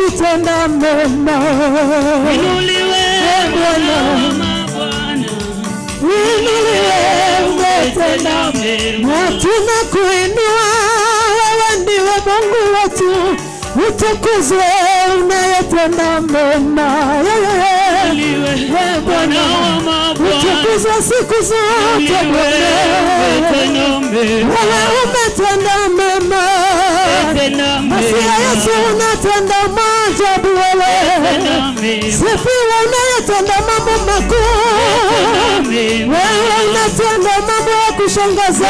umetutenda mema. Inuliwe Bwana wa mabwana, Inuliwe, umetenda mema. Tunakuinua, wewe ndiwe Mungu wetu, utukuzwe unayetenda mema. Inuliwe Bwana wa mabwana, Utukuzwe siku zote inuliwe, Bwana. umetenda mema. Wewe umetenda mema. Umetenda Masia mema. Yesu unatenda maajabu wewe. Sifiwe unayetenda mambo makuu. Wewe unatenda mambo ya kushangaza.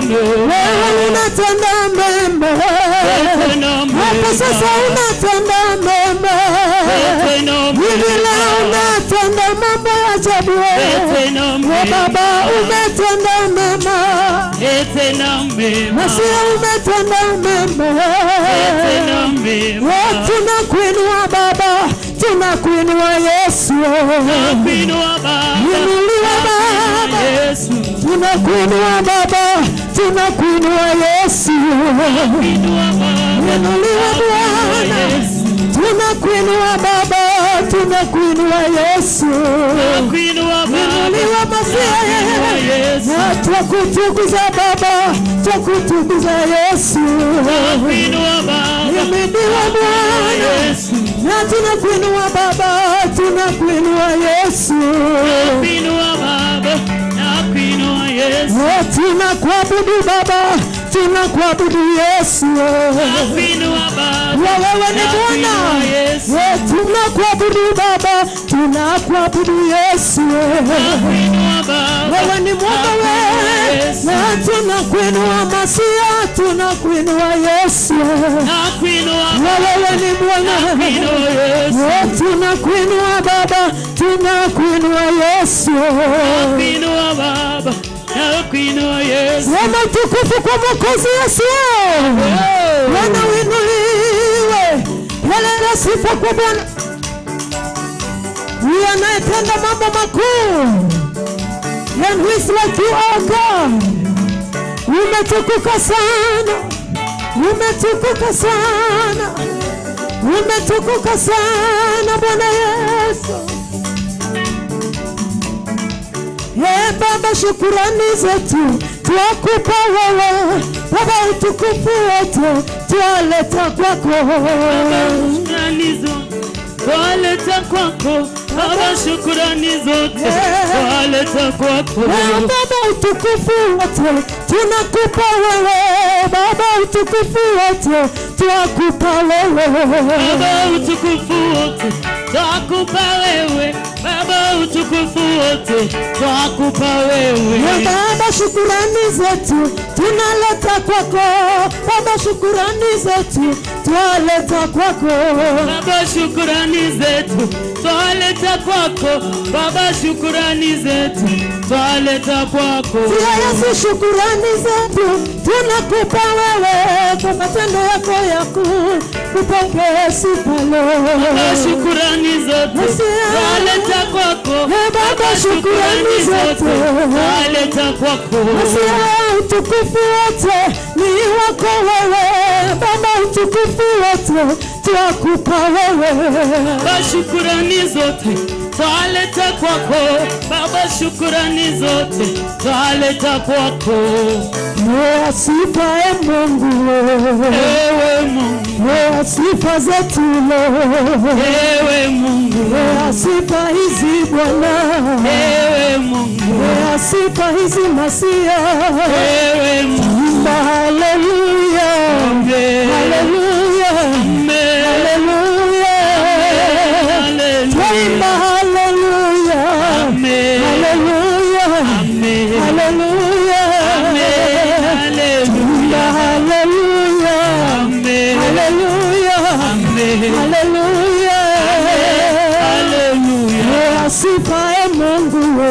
Wewe unatenda mema. Hapa sasa unatenda mema. Hivi leo unatenda mambo ya ajabu wewe. We Baba umetenda mema. Masia umetenda mema. We tunakuinua Baba, tunakuinua Yesu. Inuliwe Baba, tunakuinua Baba, tunakuinua Yesu. Inuliwe Bwana, tunakuinua Baba, tunakuinua Yesu. Inuliwe Masia, na twakutukuza Baba, twakutukuza Yesu. Inuliwe Bwana, na tunakuinua Baba, tunakuinua Yesu. Na tunakuabudu Baba, tunakuabudu Yesu. Wewe ni Bwana. Tunakuabudu Baba, tunakuabudu Yesu. Wewe ni Mungu wewe, na tunakuinua Masia, tunakuinua Yesu. Wewe ni Bwana. Tunakuinua Baba, tunakuinua Yesu. Sema utukufu kwa Mwokozi Yesu. Bwana uinuliwe. Peleka sifa kwa Bwana. Huyu anayetenda mambo makuu. And who is like you, our God. Umetukuka sana. Umetukuka sana. Umetukuka sana Bwana Yesu. Ee Baba, shukurani zetu twakupa wewe. Baba, utukufu wote twaleta kwako. Twaleta kwako Baba, shukurani zote twaleta kwako. Baba, utukufu wote tunakupa wewe. Baba, utukufu wote twakupa wewe. Baba, utukufu wote twakupa wewe. Baba, utukufu wote twakupa wewe. Baba, shukurani zetu tunaleta kwako. Baba, shukurani zetu twaleta kwako. Baba, shukurani zetu twaleta kwako. Baba, shukurani zetu twaleta kwako. Yesu, shukurani zetu tunakupa wewe kwa matendo yako yakuu, upokee sifa leo. Baba, shukurani zote twaleta kwako. Baba, shukurani zote twaleta kwako. Utukufu wote ni wako wewe. Baba, utukufu wote twakupa wewe. Baba, shukurani zote twaleta kwako. Baba, shukurani zote twaleta kwako. Sifa e Mungu, ewe Mungu, sifa zetu ewe Mungu, sifa hizi Bwana, ewe Mungu, sifa hizi Masia, ewe Mungu. Haleluya, haleluya, haleluya, tuimba haleluya, haleluya, haleluya, tuimba haleluya, haleluya, haleluya, haleluya. Sifa e Mungu,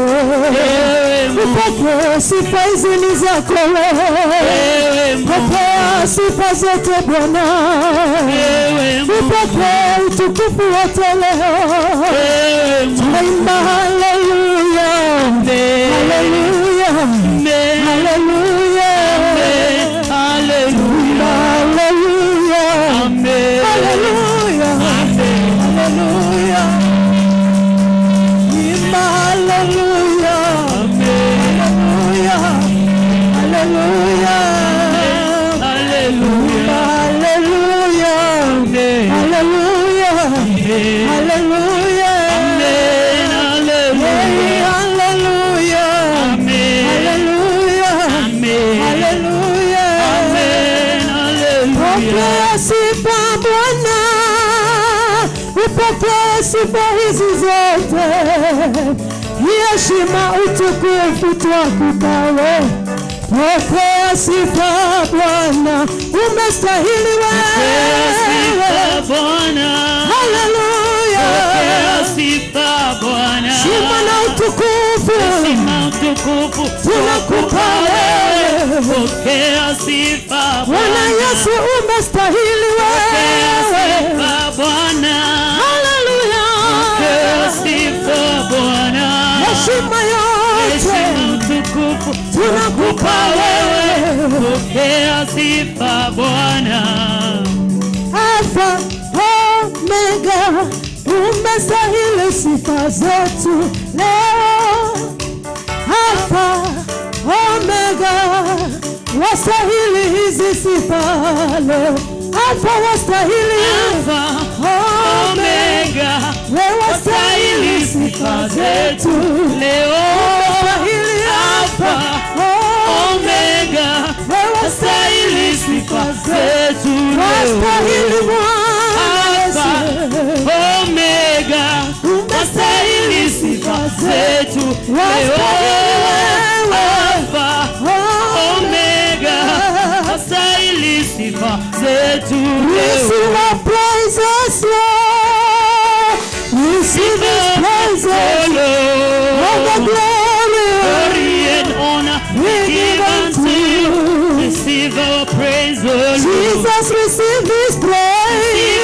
upokee sifa hizi ni zako wewe. Pokea sifa zote Bwana, upokee utukufu wote leo. Tuimba haleluya, haleluya, haleluya, haleluya, haleluya, Sifa Bwana, upokee sifa hizi zote. Heshima utukufu twakupa wewe. Pokea sifa Bwana, umestahili wewe. Sifa Bwana. Haleluya. Pokea sifa Bwana. Heshima na utukufu. Heshima utukufu tunakupa wewe. Pokea sifa Bwana. Bwana Yesu umestahili wewe. Pokea sifa Bwana. Haleluya. Pokea sifa Bwana. Heshima yote. Heshima utukufu tunakupa wewe. Pokea sifa Bwana. Alfa Omega, umestahili sifa zetu leo. Alfa Omega, wastahili hizi sifa leo. Alfa wastahili, Alfa Omega, wewe wastahili sifa zetu leo. Umestahili Alfa Omega, wewe wastahili sifa zetu leo. Wastahili Bwana Alfa Omega, wastahili sifa zetu leo. Alfa Omega, wastahili sifa zetu leo. Receive our praises, Lord. Receive His praises, all the glory, Glory and honor we give unto you. Receive our praise, O Lord. Jesus, receive His Receive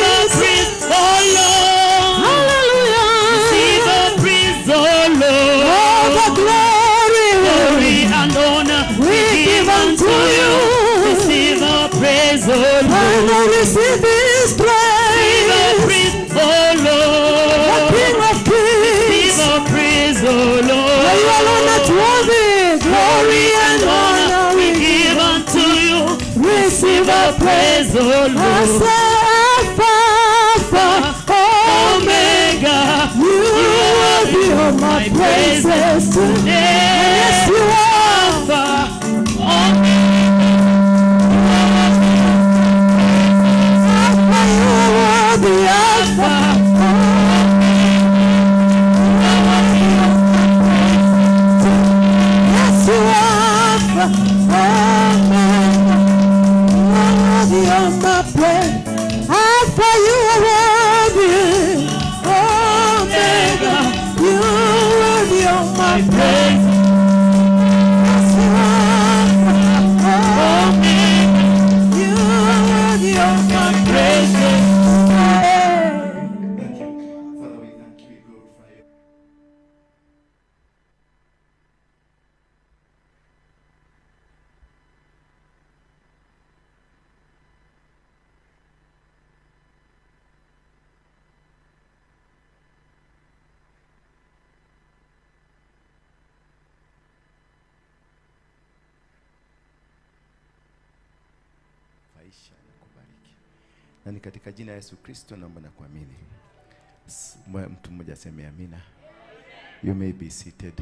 our praise. praise, O Lord. Hallelujah. Receive our praise, O Lord. All the glory, Glory and honor we give unto you. Receive our praise, O Lord. Father, receive His Receive our praise. praise, O Lord. The King of Kings. Receive our praise, O Lord. For you alone art worthy. Glory and honor we give unto you. Receive our praise. Praise, O I Lord. say, Alpha, Alpha, Omega, you are worthy of my praises today. Yes, you are. Alpha, Omega. Alpha, you are worthy. Alpha, yes, you are. Alpha, Omega, you are worthy of my praise. Alpha, you are worthy. Omega, you are worthy of my praise. Yes, you are. Omega, You are worthy of my praise. praise. Thank you. Father, we thank you, we glorify you. Faisha na kubariki. Na ni katika jina la Yesu Kristo naomba na kuamini. Mtu mmoja aseme amina. You may be seated.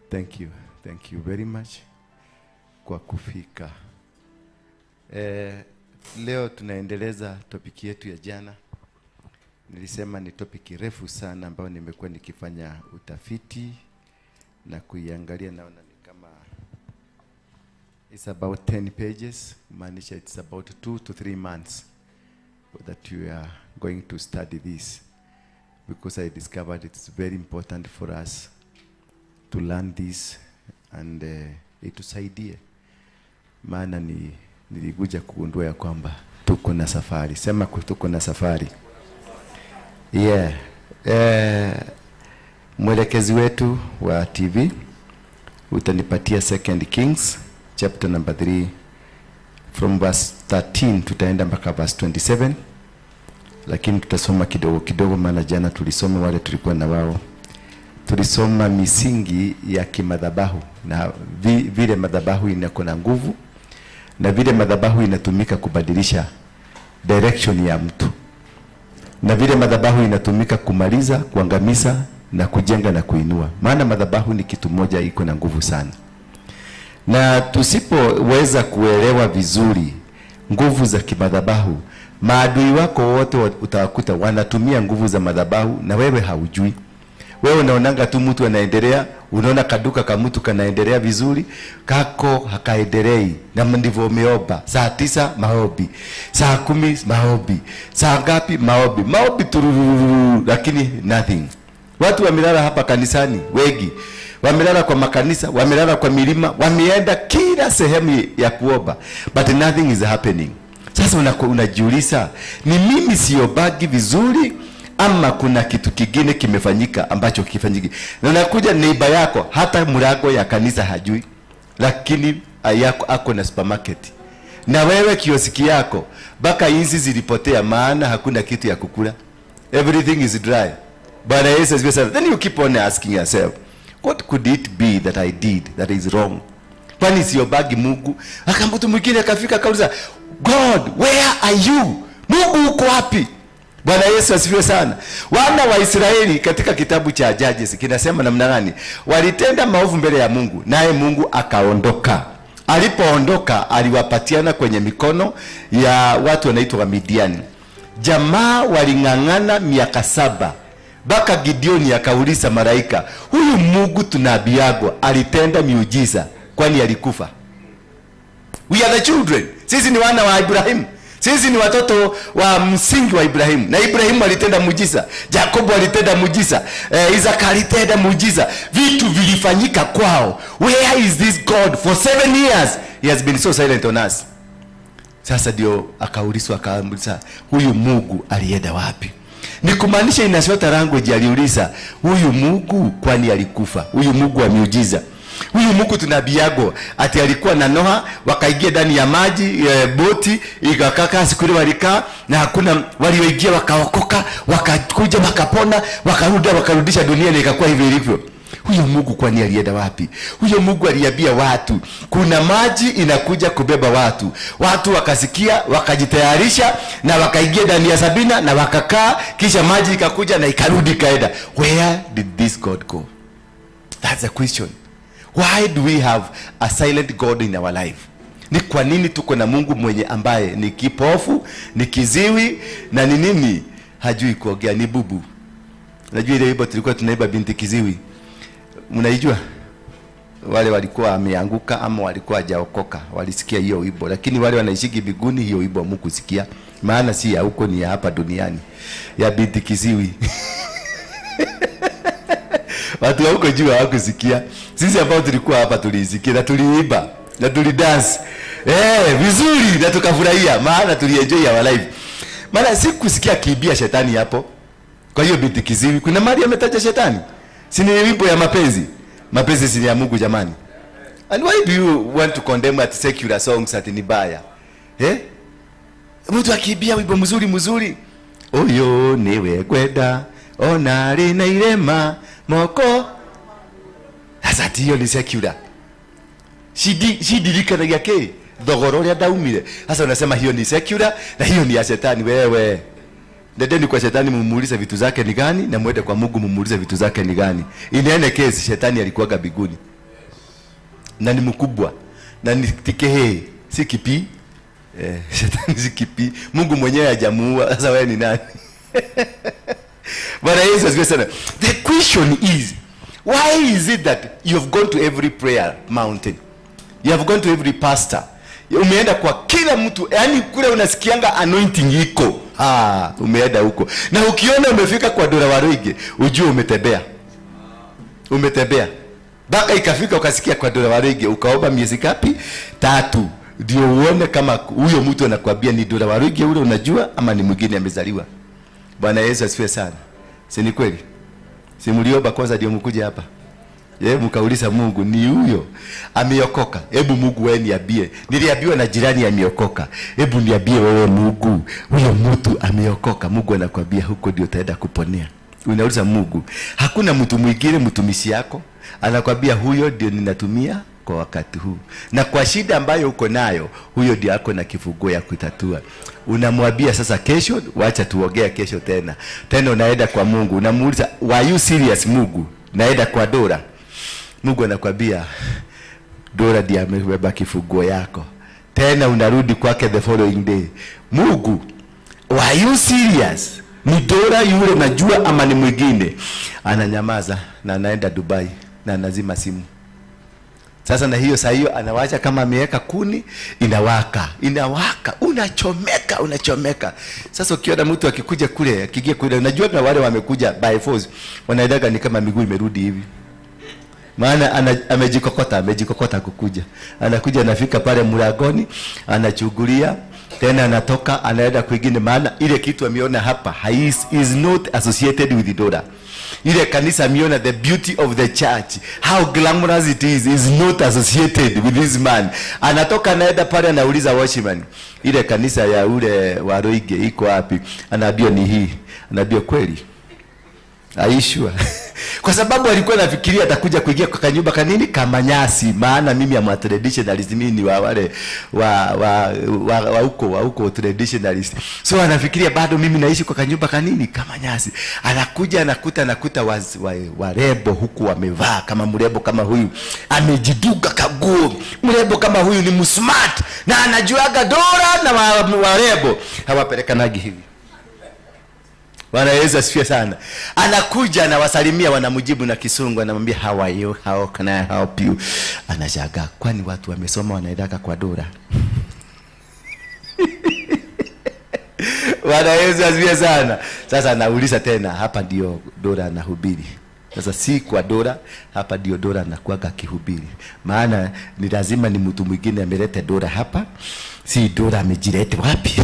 Thank you. Thank you very much kwa kufika. Leo tunaendeleza topiki yetu ya jana. Nilisema ni topiki refu sana ambayo nimekuwa nikifanya utafiti na kuiangalia, naona ni kama it's about 10 pages, maanisha it's about 2 to 3 months that you are going to study this, because I discovered it's very important for us to learn this and itusaidie. Maana nilikuja kugundua ya kwamba tuko na safari. Sema tuko na safari. Yeah. Mwelekezi wetu wa TV utanipatia 2 Kings chapter number 3 from verse 13 tutaenda mpaka verse 27, lakini tutasoma kidogo kidogo, maana jana tulisoma, wale tulikuwa na wao tulisoma misingi ya kimadhabahu na vile madhabahu inako na nguvu na vile madhabahu inatumika kubadilisha direction ya mtu na vile madhabahu inatumika kumaliza, kuangamiza na kujenga na kuinua. Maana madhabahu ni kitu moja iko na nguvu sana. Na tusipoweza kuelewa vizuri nguvu za kimadhabahu, Maadui wako wote utawakuta wanatumia nguvu za madhabahu na wewe haujui. Wewe unaonanga tu mtu anaendelea, unaona kaduka ka mtu kanaendelea vizuri, kako hakaendelei. Na ndivyo umeomba. Saa 9 maombi, saa 10 maombi, saa ngapi maombi, maombi turururu, lakini nothing. Watu wamelala hapa kanisani wengi. Wamelala kwa makanisa, wamelala kwa milima, wameenda kila sehemu ya kuomba, but nothing is happening. Sasa unajiuliza, ni mimi siobagi vizuri ama kuna kitu kingine kimefanyika ambacho kifanyiki? Na unakuja neighbor yako hata mlango ya kanisa hajui, lakini yako ako na supermarket. Na wewe kioski yako baka hizi zilipotea, maana hakuna kitu ya kukula. Everything is dry. Bwana Yesu asifiwe sana. Then you keep on asking yourself, what could it be that I did that is wrong? Kwani siobagi Mungu? Aka mtu mwingine akafika akauliza, God, where are you? Mungu uko wapi? Bwana Yesu asifiwe sana. Wana wa Israeli katika kitabu cha Judges kinasema namna gani? Walitenda maovu mbele ya Mungu, naye Mungu akaondoka. Alipoondoka aliwapatiana kwenye mikono ya watu wanaitwa Midiani. Jamaa waling'ang'ana miaka 7. Baka Gideoni akauliza malaika, huyu Mungu tunabiagwa alitenda miujiza, kwani alikufa? We are the children. Sisi ni wana wa Ibrahimu. Sisi ni watoto wa msingi wa Ibrahimu. Na Ibrahimu alitenda muujiza, Jacobo alitenda muujiza, Isaka alitenda muujiza. Vitu vilifanyika kwao. Where is this God? For 7 years he has been so silent on us. Sasa ndio akaulizwa, akamuuliza, huyu Mungu alienda wapi? Ni kumaanisha in a short language aliuliza, huyu Mungu kwani alikufa? Huyu Mungu wa miujiza, huyu Mungu tunabiago ati alikuwa na Noa, wakaingia ndani ya maji, boti ikakaka siku ile walikaa, na hakuna walioingia, wakaokoka, wakakuja, wakapona, wakarudi, wakarudisha dunia na ikakuwa hivi ilivyo. Huyo Mungu kwani alienda wapi? Huyo Mungu aliambia watu kuna maji inakuja kubeba watu. Watu wakasikia, wakajitayarisha na wakaingia ndani ya Sabina na wakakaa, kisha maji ikakuja na ikarudi kaenda. Where did this God go? That's a question. Why do we have a silent God in our life? Ni kwa nini tuko na Mungu mwenye ambaye ni kipofu, ni kiziwi na ni nini? Hajui kuongea, ni bubu. Unajua ile wimbo tulikuwa tunaimba, binti kiziwi. Mnaijua? Wale walikuwa wameanguka ama walikuwa hajaokoka walisikia hiyo wimbo, lakini wale wanaishiki biguni hiyo wimbo hamkusikia, maana si ya huko, ni ya hapa duniani, ya binti kiziwi. Watu wa huko juu hawakusikia. Sisi ambao tulikuwa hapa tulisikia na tuliimba na tulidance vizuri na tukafurahia, maana tulienjoy our life. Maana sikusikia kiibia shetani hapo. Kwa hiyo binti kiziwi kuna mali ametaja shetani. Si ni wimbo ya mapenzi? Mapenzi si ya Mungu jamani. And why do you want to condemn at secular songs at ni baya? Mtu akiibia wimbo mzuri mzuri, oyo niwe kwenda ona rina irema moko. Sasa hiyo ni secular. Shidirika yake thogoro ria ndaumire. Sasa unasema hiyo ni secular na hiyo ni ya shetani. Wewe Nendeni kwa shetani mumuulize vitu zake ni gani, na muende kwa Mungu mumuulize vitu zake ni gani. In any case, shetani alikuwaga biguni. Na ni mkubwa. Na ni tikehe, si kipi. Shetani si kipi. Mungu mwenyewe hajamuua. Sasa wewe ni nani? Bwana Yesu asifiwe sana. The question is, why is it that you have gone to every prayer mountain? You have gone to every pastor. Umeenda kwa kila mtu, yani kule unasikianga anointing iko. Umeenda huko. Na ukiona umefika kwa Dora Waruige, ujue umetembea. Umetembea. Baka ikafika ukasikia kwa Dora Waruige, ukaomba miezi ngapi? 3. Ndio uone kama huyo mtu anakuambia ni Dora Waruige ule unajua ama ni mwingine amezaliwa. Bwana Yesu asifiwe sana. Si ni kweli? Si mliomba kwanza ndio mkuje hapa? Ye, mkauliza Mungu ni huyo ameokoka. Hebu Mungu wewe niambie. Niliambiwa na jirani ameokoka. Hebu niambie wewe Mungu, huyo mtu ameokoka. Mungu anakuambia huko ndio utaenda kuponea. Unauliza Mungu, hakuna mtu mwingine mtumishi yako? Anakuambia huyo ndio ninatumia kwa wakati huu. Na kwa shida ambayo uko nayo, huyo ndio ako na kifunguo ya kutatua. Unamwambia sasa kesho, wacha tuongea kesho tena. Tena unaenda kwa Mungu, unamuuliza, were you serious Mungu? Naenda kwa Dora. Mungu anakuambia Dora ndiye amebeba kifunguo yako. Tena unarudi kwake the following day. Mungu, Are you serious? Ni Dora yule najua ama ni mwingine? Ananyamaza na anaenda Dubai na anazima simu. Sasa na hiyo saa hiyo anawacha kama ameweka kuni, inawaka, inawaka, unachomeka, unachomeka. Sasa ukiona mtu akikuja kule, akiingia kule, unajua na wale wamekuja by force, wanaidaga ni kama miguu imerudi hivi. Maana amejikokota, amejikokota kukuja. Anakuja anafika pale mlangoni, anachugulia, tena anatoka, anaenda kwingine, maana ile kitu ameona hapa is not associated with Dora. Ile kanisa ameona the beauty of the church, how glamorous it is not associated with this man. Anatoka anaenda pale anauliza watchman, ile kanisa ya ule wa Roige iko wapi? Anaambia ni hii. Anaambia kweli? Aishwa. Kwa sababu alikuwa anafikiria atakuja kuingia kwa kanyumba kanini kama nyasi, maana mimi am a traditionalist, mimi ni wa wale wa huko traditionalist. So anafikiria bado mimi naishi kwa kanyumba kanini kama nyasi. Anakuja anakuta warebo huku wamevaa kama mrebo kama huyu, amejiduga kaguo. Mrebo kama huyu ni msmart na anajuaga Dora na warebo hawapelekanagi hivi. Bwana Yesu asifiwe sana. Anakuja anawasalimia, wanamjibu na Kisungu, anamwambia how are you, how can I help you? Anashangaa, kwani watu wamesoma wanaendaka kwa Dora? Bwana Yesu asifiwe sana. Sasa anauliza tena, hapa ndio Dora anahubiri. Sasa si kwa Dora, hapa ndio Dora anakuwa akihubiri. Maana ni lazima ni mtu mwingine amelete Dora hapa. Si Dora amejilete wapi?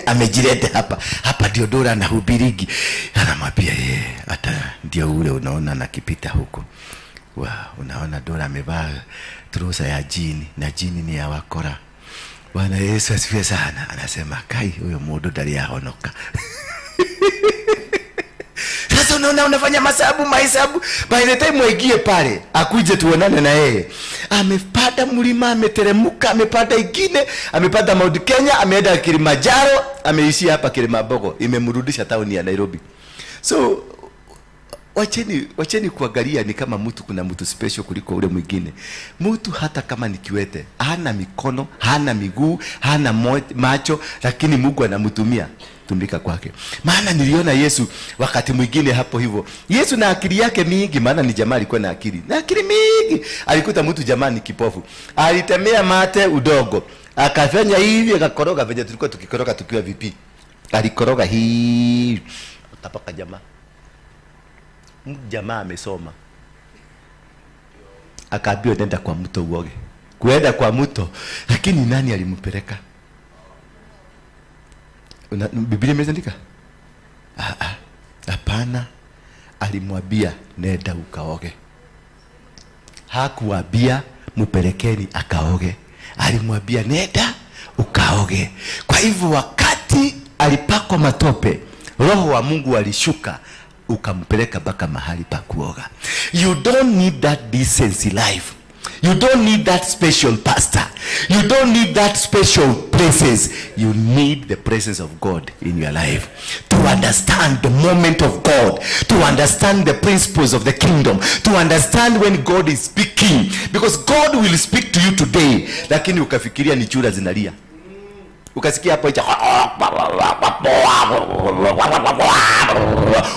Amejilete hapa. Hapa ndio Dora anahubirigi. Anamwambia yeye, hata ndio ule unaona anakipita huko. Wow, unaona Dora amevaa trouser ya jini, na jini ni ya wakora. Bwana Yesu asifiwe sana. Anasema kai huyo mundu ndari yahonoka. Sasa unaona unafanya mahesabu, by the time waingie pale akuje tuonane na yeye, amepanda mlima, ameteremuka, amepanda ingine, amepanda Mount Kenya, ameenda Kilimanjaro, ameishia hapa Kilimabogo, imemrudisha town ya Nairobi. So wacheni kuangalia ni kama mtu, kuna mtu special kuliko ule mwingine. Mtu hata kama ni kiwete, hana mikono, hana miguu, hana macho, lakini Mungu anamtumia tumika kwake. Maana niliona Yesu wakati mwingine hapo hivyo. Yesu na akili yake mingi, maana ni jamaa alikuwa na akili. Na akili mingi. Alikuta mtu jamaa ni kipofu. Alitemea mate udogo. Akafanya hivi akakoroga venye tulikuwa tukikoroga tukiwa vipi. Alikoroga hivi. Akapaka jamaa. Jamaa amesoma. Akaambiwa nenda kwa mto uoge. Kuenda kwa mto, lakini nani alimpeleka? Biblia imeandika? Hapana. Alimwambia nenda ukaoge. Hakuambia mpelekeni akaoge. Alimwambia nenda ukaoge. Kwa hivyo wakati alipakwa matope, Roho wa Mungu alishuka ukampeleka mpaka mahali pa kuoga. You don't need that decency life. You don't need that special pastor. You don't need that special presence. You need the presence of God in your life. To understand the moment of God. To understand the principles of the kingdom. To understand when God is speaking. Because God will speak to you today. Lakini ukafikiria ni chura zinalia. Ukasikia hapo hicho,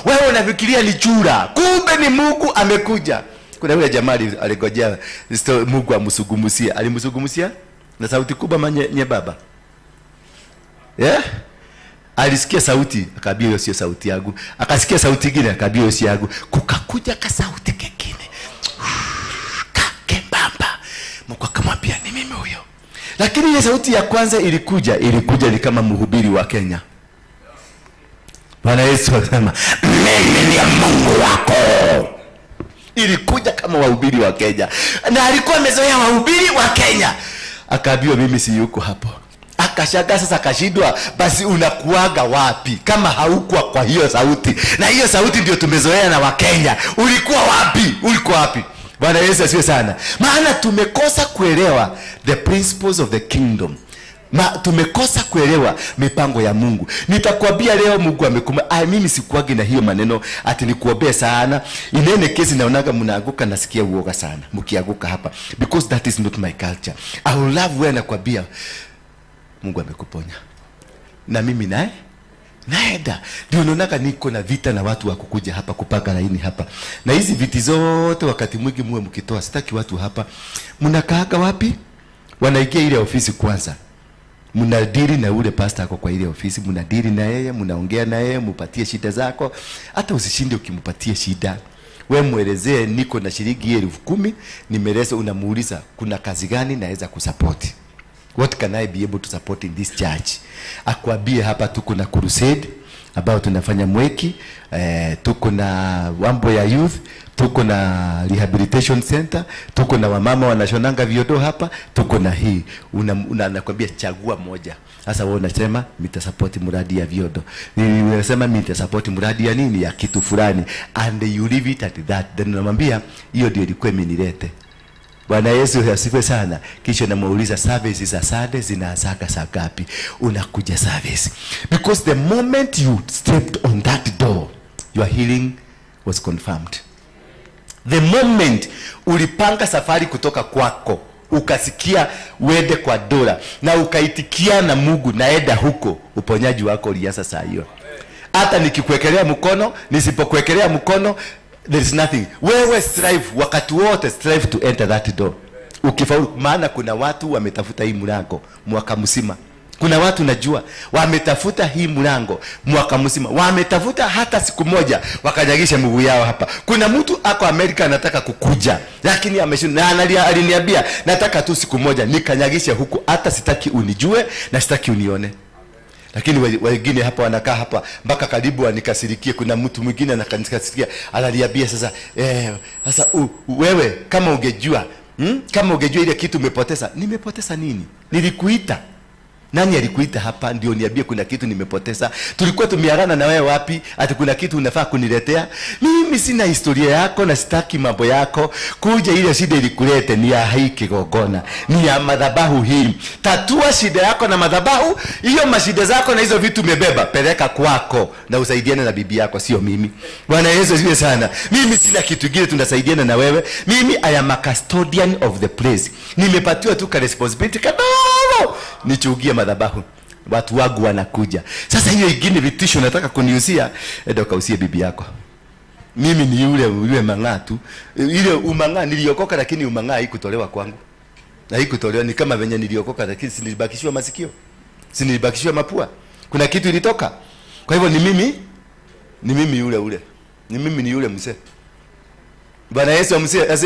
wewe unafikiria ni chura, kumbe ni Mungu amekuja. Kuna yule jamaa aligojea Mungu amsugumusie. Alimsugumusia na sauti kubwa nye baba. Yeah? Alisikia sauti, akaambia hiyo sio sauti yangu. Akasikia sauti nyingine, akaambia hiyo sio yangu. Kukakuja ka sauti kingine. Kakembamba. Mungu akamwambia ni mimi huyo. Lakini ile sauti ya kwanza ilikuja ni kama mhubiri wa Kenya. Bwana Yesu akasema, mimi ni Mungu wako. Ilikuja kama wahubiri wa Kenya. Na alikuwa amezoea wahubiri wa Kenya. Akaambiwa mimi si yuko hapo. Akashangaa sasa, akashindwa, basi unakuaga wapi kama haukuwa kwa hiyo sauti? Na hiyo sauti ndio tumezoea na Wakenya. Ulikuwa wapi? Ulikuwa wapi? Bwana Yesu asifiwe sana. Maana tumekosa kuelewa the principles of the kingdom. Tumekosa kuelewa mipango ya Mungu. Nitakwambia leo Mungu amekuma. Mimi sikuagi na hiyo maneno ati nikuombee sana. Inene kesi naonaga mnaanguka, nasikia uoga sana mkianguka hapa, because that is not my culture. I will love when nakwambia Mungu amekuponya. Na mimi naye Naenda. Ndio unaonaka niko na vita na watu wa kukuja hapa kupaka laini hapa. Na hizi viti zote wakati mwingi muwe mkitoa, sitaki watu hapa. Mnakaaga wapi? Wanaingia ile ofisi kwanza. Mnadili na ule pastor ako kwa ile ofisi, mnadili na yeye, mnaongea na yeye, mupatie shida zako. Hata usishinde ukimpatie shida. We muelezee niko na shilingi 10,000, nimeleza, unamuuliza kuna kazi gani naweza kusupport. What can I be able to support in this church? Akwambie hapa tuko na crusade ambao tunafanya mweki, tuko na wambo ya youth, tuko na rehabilitation center, tuko na wamama wanashonanga viodo hapa, tuko na hii. Anakuambia chagua moja. Sasa wewe unasema nitasupport mradi ya viodo. Unasema nitasupport mradi ya nini, ya kitu fulani, and you leave it at that. Then unamwambia hiyo ndio ilikuwa imenilete. Bwana Yesu asifiwe sana. Kisha namuuliza service za Sunday zinaanza saa ngapi? Unakuja service. Because the moment you stepped on that door, your healing was confirmed. The moment ulipanga safari kutoka kwako, ukasikia uende kwa Dora na ukaitikia na Mungu naenda huko, uponyaji wako ulianza saa hiyo. Hata nikikuwekelea mkono, nisipokuwekelea mkono, there is nothing. Wewe strive wakati wote, strive to enter that door. Ukifaulu, maana kuna watu wametafuta hii mlango mwaka mzima. Kuna watu najua wametafuta hii mlango mwaka mzima. Wametafuta hata siku moja wakanyagisha mguu yao hapa. Kuna mtu ako Amerika anataka kukuja, lakini ameshinda, na aliniambia nataka tu siku moja nikanyagishe huku, hata sitaki unijue na sitaki unione. Lakini wengine hapa wanakaa hapa mpaka karibu wanikasirikie. Kuna mtu mwingine anakanikasirikia, ananiambia sasa sasa wewe kama ungejua, kama ungejua ile kitu umepoteza. Nimepoteza nini? Nilikuita. Nani alikuita hapa ndio niambie kuna kitu nimepoteza? Tulikuwa tumeagana na wewe wapi ati kuna kitu unafaa kuniletea? Mimi sina historia yako na sitaki mambo yako. Kuja ile shida ilikulete ni ya hii kigongona, ni ya madhabahu hii. Tatua shida yako na madhabahu hiyo, mashida zako na hizo vitu umebeba, peleka kwako na usaidiane na bibi yako, sio mimi. Bwana Yesu asifiwe sana. Mimi sina kitu kingine, tunasaidiana na wewe. Mimi I am a custodian of the place. Nimepatiwa tu ka responsibility kadogo, nichugie madhabahu, watu wangu wanakuja. Sasa hiyo ingine vitisho nataka kuniuzia, enda kausie bibi yako. Mimi ni yule mang'aa tu. Ile umang'aa niliokoka, lakini umang'aa haikutolewa kwangu. Na haikutolewa ni kama venye niliokoka, lakini si nilibakishiwa masikio, si nilibakishiwa mapua. Kuna kitu ilitoka. Kwa hivyo ni mimi yule ule. Ni mimi ni yule mzee. Bwana Yesu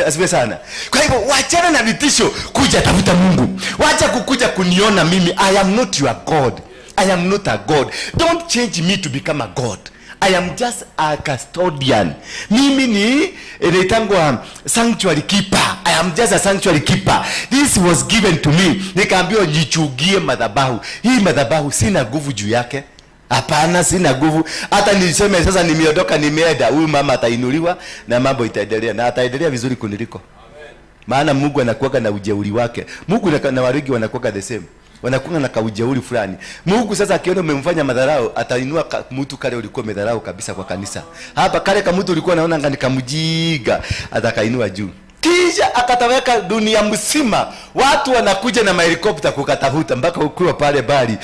asifiwe sana. Kwa hivyo wachana na vitisho, kuja tafuta Mungu. Wacha kukuja kuniona mimi. I am not your God. I am not a God. Don't change me to become a God. I am just a custodian. Mimi ni inaitangwa sanctuary keeper. I am just a sanctuary keeper. This was given to me. Nikaambiwa jichugie madhabahu. Hii madhabahu sina nguvu juu yake. Hapana, sina nguvu. Hata niseme sasa nimeondoka nimeenda, huyu mama atainuliwa na mambo itaendelea, na ataendelea vizuri kuniliko. Amen. Maana Mungu anakuwa na ujeuri wake. Mungu na warigi wanakuwa the same. Wanakuwa na kaujeuri fulani. Mungu sasa akiona umemfanya madharau, atainua mtu kale ulikuwa umedharau kabisa kwa kanisa. Hapa kale kama mtu ulikuwa unaona ngani kamjiga, atakainua juu. Kisha akataweka dunia mzima. Watu wanakuja na mahelikopta kukatafuta mpaka ukiwa pale bali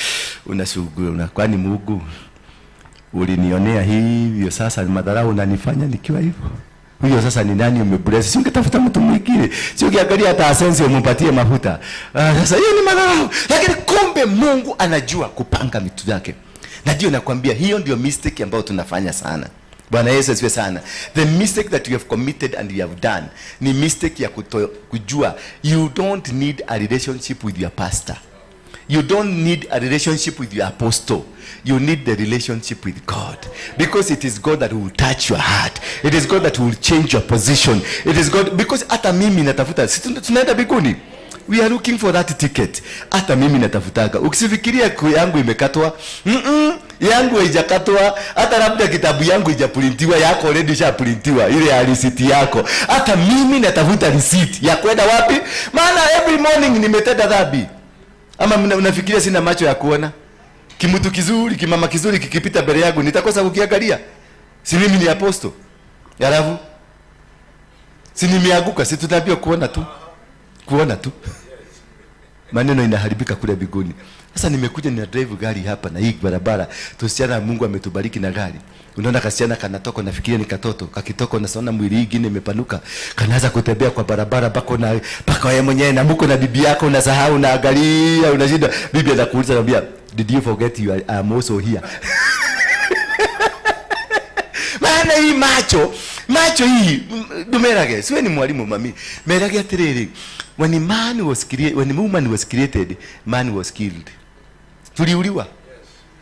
unashughulika, kwani Mungu ulinionea hivyo, sasa madharau unanifanya nikiwa hivyo? Huyo sasa ni nani umebless? Si ungetafuta mtu mwingine. Si ungeangalia hata asensi umpatie mafuta. Sasa hiyo ni madharau. Lakini kumbe Mungu anajua kupanga vitu vyake. Na ndio nakwambia hiyo ndio mistake ambayo tunafanya sana. Bwana Yesu asifiwe sana. The mistake that you have committed and you have done ni mistake ya kujua you don't need a relationship with your pastor. You don't need a relationship with your apostle. You need the relationship with God. Because it is God that will touch your heart. It is God that will change your position. It is God. Because hata mimi natafuta, tunaenda mbinguni. We are looking for that ticket. Hata mimi natafutaga. Ukisifikiria yangu imekatwa, yangu haijakatwa, hata labda kitabu yangu haijaprintiwa, yako already ishaprintiwa, ile ya receipt yako. Hata mimi natafuta receipt ya kwenda wapi? Maana every morning nimetenda dhambi. Ama unafikiria sina macho ya kuona? Kimutu kizuri, kimama kizuri kikipita mbele yangu nitakosa kukiangalia? Si mimi ni apostle? Alafu si nimeanguka, si tutaambiwa kuona tu. Kuona tu. Maneno inaharibika kule mbinguni. Sasa nimekuja nina drive gari hapa na hii barabara. Tusichana, Mungu ametubariki na gari. Unaona kasichana kanatoka, nafikiria ni katoto. Kakitoka unaona mwili ingine imepanuka. Kanaanza kutembea kwa barabara bako na paka wewe mwenyewe na mko na bibi yako unasahau, unaangalia, unashinda. Bibi anakuuliza, anambia, "Did you forget you are I'm also here?" Maana hii macho hii dumerage. Siwe ni mwalimu mami. Merage atiriri. When man was created, when woman was created, man was killed. Tuliuliwa.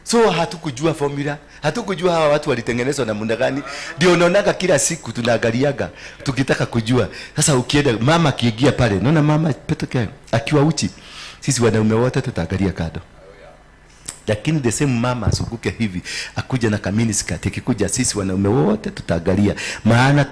So hatukujua formula, hatukujua hawa watu walitengenezwa na namna gani. Ndio unaonaga kila siku tunaangaliaga tukitaka kujua. Sasa ukienda mama akiingia pale, naona mama petoke akiwa uchi, sisi wanaume wote tutaangalia kando. Lakini the same mama asuguke hivi akuja na kamini skirt, ikikuja sisi wanaume wote tutaangalia. Maana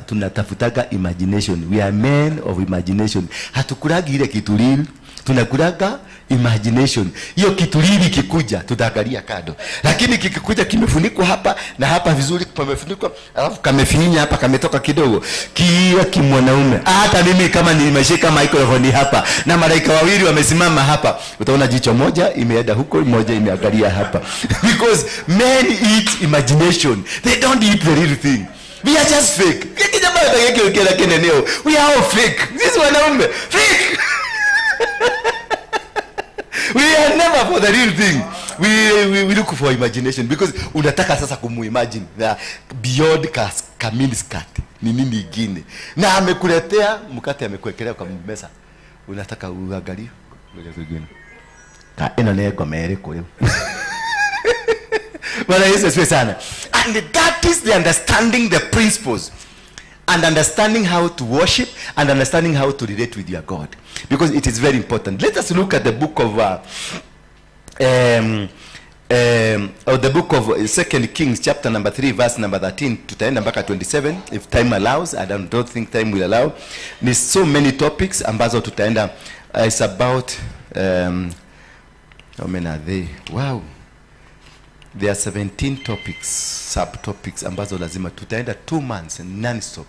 tunatafutaga imagination. We are men of imagination. Hatukuragi ile kitu real, tunakulaga imagination. Hiyo kitu real kikuja tutaangalia kando. Lakini kikikuja kimefunikwa hapa na hapa vizuri, pamefunikwa, alafu kamefinya hapa, kametoka kidogo. Kila kimwanaume, hata mimi kama nimeshika microphone hapa na malaika wawili wamesimama hapa, utaona jicho moja imeenda huko, moja imeangalia hapa. Because men eat imagination. They don't eat the real thing. We are just fake. We are all fake. Sisi wanaume fake. We are never for the real thing. We look for imagination because unataka sasa kumuimagine beyond kamini skirt ni nini ingine. Na amekuletea mkate, amekuwekelea kwa meza. Unataka uangalie ngoja kwingine. Ka eno ne gomere kule. Bwana Yesu asifiwe sana. And that is the understanding the principles and understanding how to worship and understanding how to relate with your God, because it is very important. Let us look at the book of the book of 2 Kings chapter number 3 verse number 13. Tutaenda mpaka 27 if time allows. I don't think time will allow. There's so many topics ambazo tutaenda. It's about how many are they? Wow. There are 17 topics, subtopics ambazo lazima tutaenda 2 months non-stop.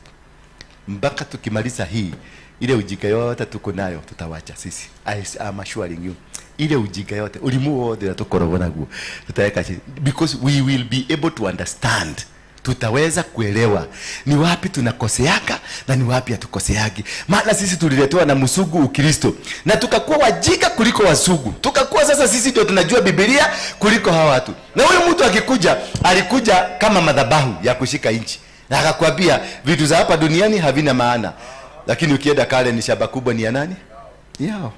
Mpaka tukimaliza hii, ile ujika yote tuko nayo tutawacha sisi. I am assuring you. Ile ujika yote, ulimu wote na tukorogona guo. Tutaweka chini because we will be able to understand. Tutaweza kuelewa ni wapi tunakoseaka na ni wapi hatukoseagi. Maana sisi tuliletewa na msugu Ukristo na tukakuwa wajika kuliko wasugu. Tukakuwa sasa sisi ndio tunajua Biblia kuliko hawa watu. Na huyu mtu akikuja, alikuja kama madhabahu ya kushika inchi. Na akakwambia vitu za hapa duniani havina maana. Lakini ukienda kale ni shamba kubwa ni ya nani? Yao.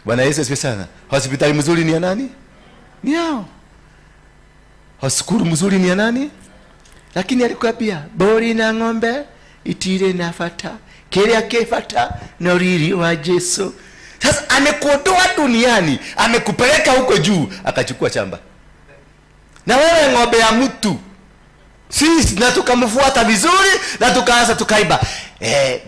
Bwana Yesu asifiwe sana. Hospitali mzuri ni ya nani? Ni yao. Hoskuru mzuri ni ya nani? Lakini alikwambia bori na ng'ombe itire nafata, kile kefata na riri wa Yesu. Sasa amekuondoa duniani, amekupeleka huko juu, akachukua shamba. Na wewe ng'ombe ya mtu. Sisi na tukamfuata vizuri na tukaanza tukaiba.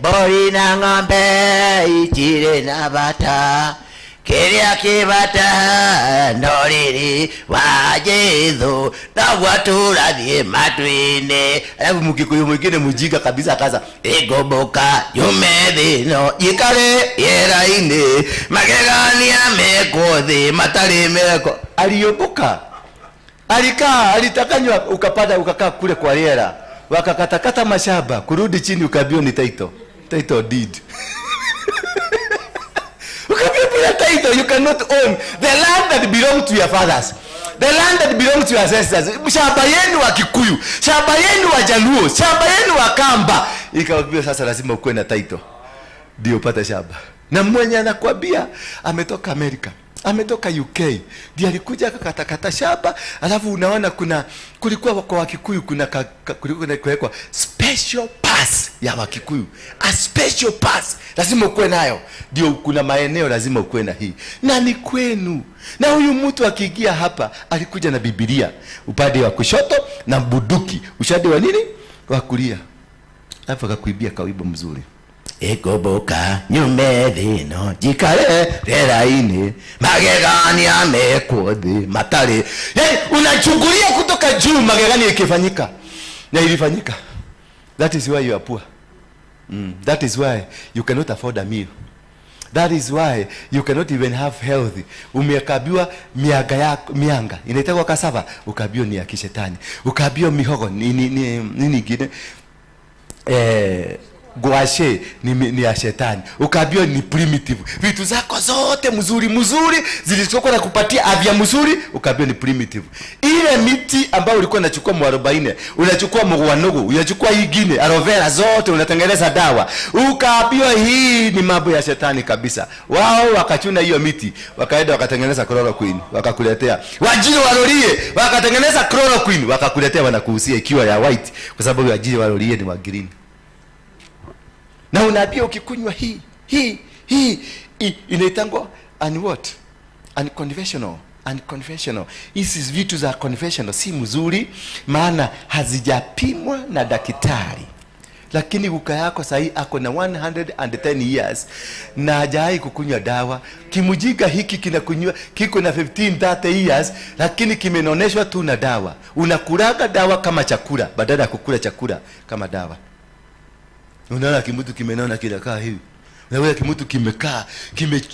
Bori na ng'ombe itire nafata, Kiria kibata noriri wa Yesu na watu rathie matuine. Alafu Mkikuyu mwingine mjinga kabisa akaza igoboka yume thino ikare yeraine magegania meko thi matari meko. Alioboka, alikaa, alitakanywa, ukapata ukakaa kule kwa riera, wakakatakata mashamba, kurudi chini ukaambiwa ni title deed. Title, you cannot own the land that belongs to your fathers, the land that belongs to your ancestors. Shamba yenu wa Kikuyu, shamba yenu wa Jaluo, shamba yenu wa Kamba. Ikawaambia sasa lazima ukuwe na title ndio upate shamba. Na mwenye anakuambia ametoka Amerika, ametoka UK, ndiye alikuja akakatakata shamba. Alafu unaona kuna kulikuwa kwa Wakikuyu kuna kulikuwa kuwekwa special pass ya Wakikuyu, a special pass lazima ukuwe nayo, ndio kuna maeneo lazima ukuwe na hii na ni kwenu. Na huyu mtu akiingia hapa alikuja na Biblia upande wa kushoto na bunduki ushade wa nini wa kulia, alafu akakuibia kawibo mzuri. Egoboka nyume thino jikare reraini magegania mekwo thi matari. Yaani unachungulia kutoka juu magegani ikifanyika. Na ilifanyika. That is why you are poor. That is why you cannot afford a meal. That is why you cannot even have health. Umekabiwa mianga yako, mianga inaitwa cassava, ukabiwa ni ya kishetani. Ukabiwa mihogo ni nini nyingine? Guashe ni ya shetani. Ukaambiwa ni primitive. Vitu zako zote mzuri mzuri zilizokuwa na kupatia afya mzuri, ukaambiwa ni primitive. Ile miti ambayo ulikuwa unachukua mwarobaini, unachukua mgwanogo, unachukua ingine, aloe vera zote unatengeneza dawa. Ukaambiwa hii ni mambo ya shetani kabisa. Wao wakachuna hiyo miti, wakaenda wakatengeneza chloroquine, wakakuletea. Wajiri walolie, wakatengeneza chloroquine, wakakuletea, wanakuhusia ikiwa ya white kwa sababu wajiri walolie ni wa green. Na unaambia ukikunywa hii hii inaitangwa and what? Unconventional. Unconventional. Hizi vitu za conventional si mzuri, maana hazijapimwa na daktari. Lakini guka yako sahi ako na 110 years na hajawahi kukunywa dawa. Kimujiga hiki kinakunywa kiko na 15 30 years, lakini kimenoneshwa tu na dawa. Unakulaga dawa kama chakula badala ya kukula chakula kama dawa. Unaona kimutu kimenona kinakaa hivi. Unaona kimutu kimekaa,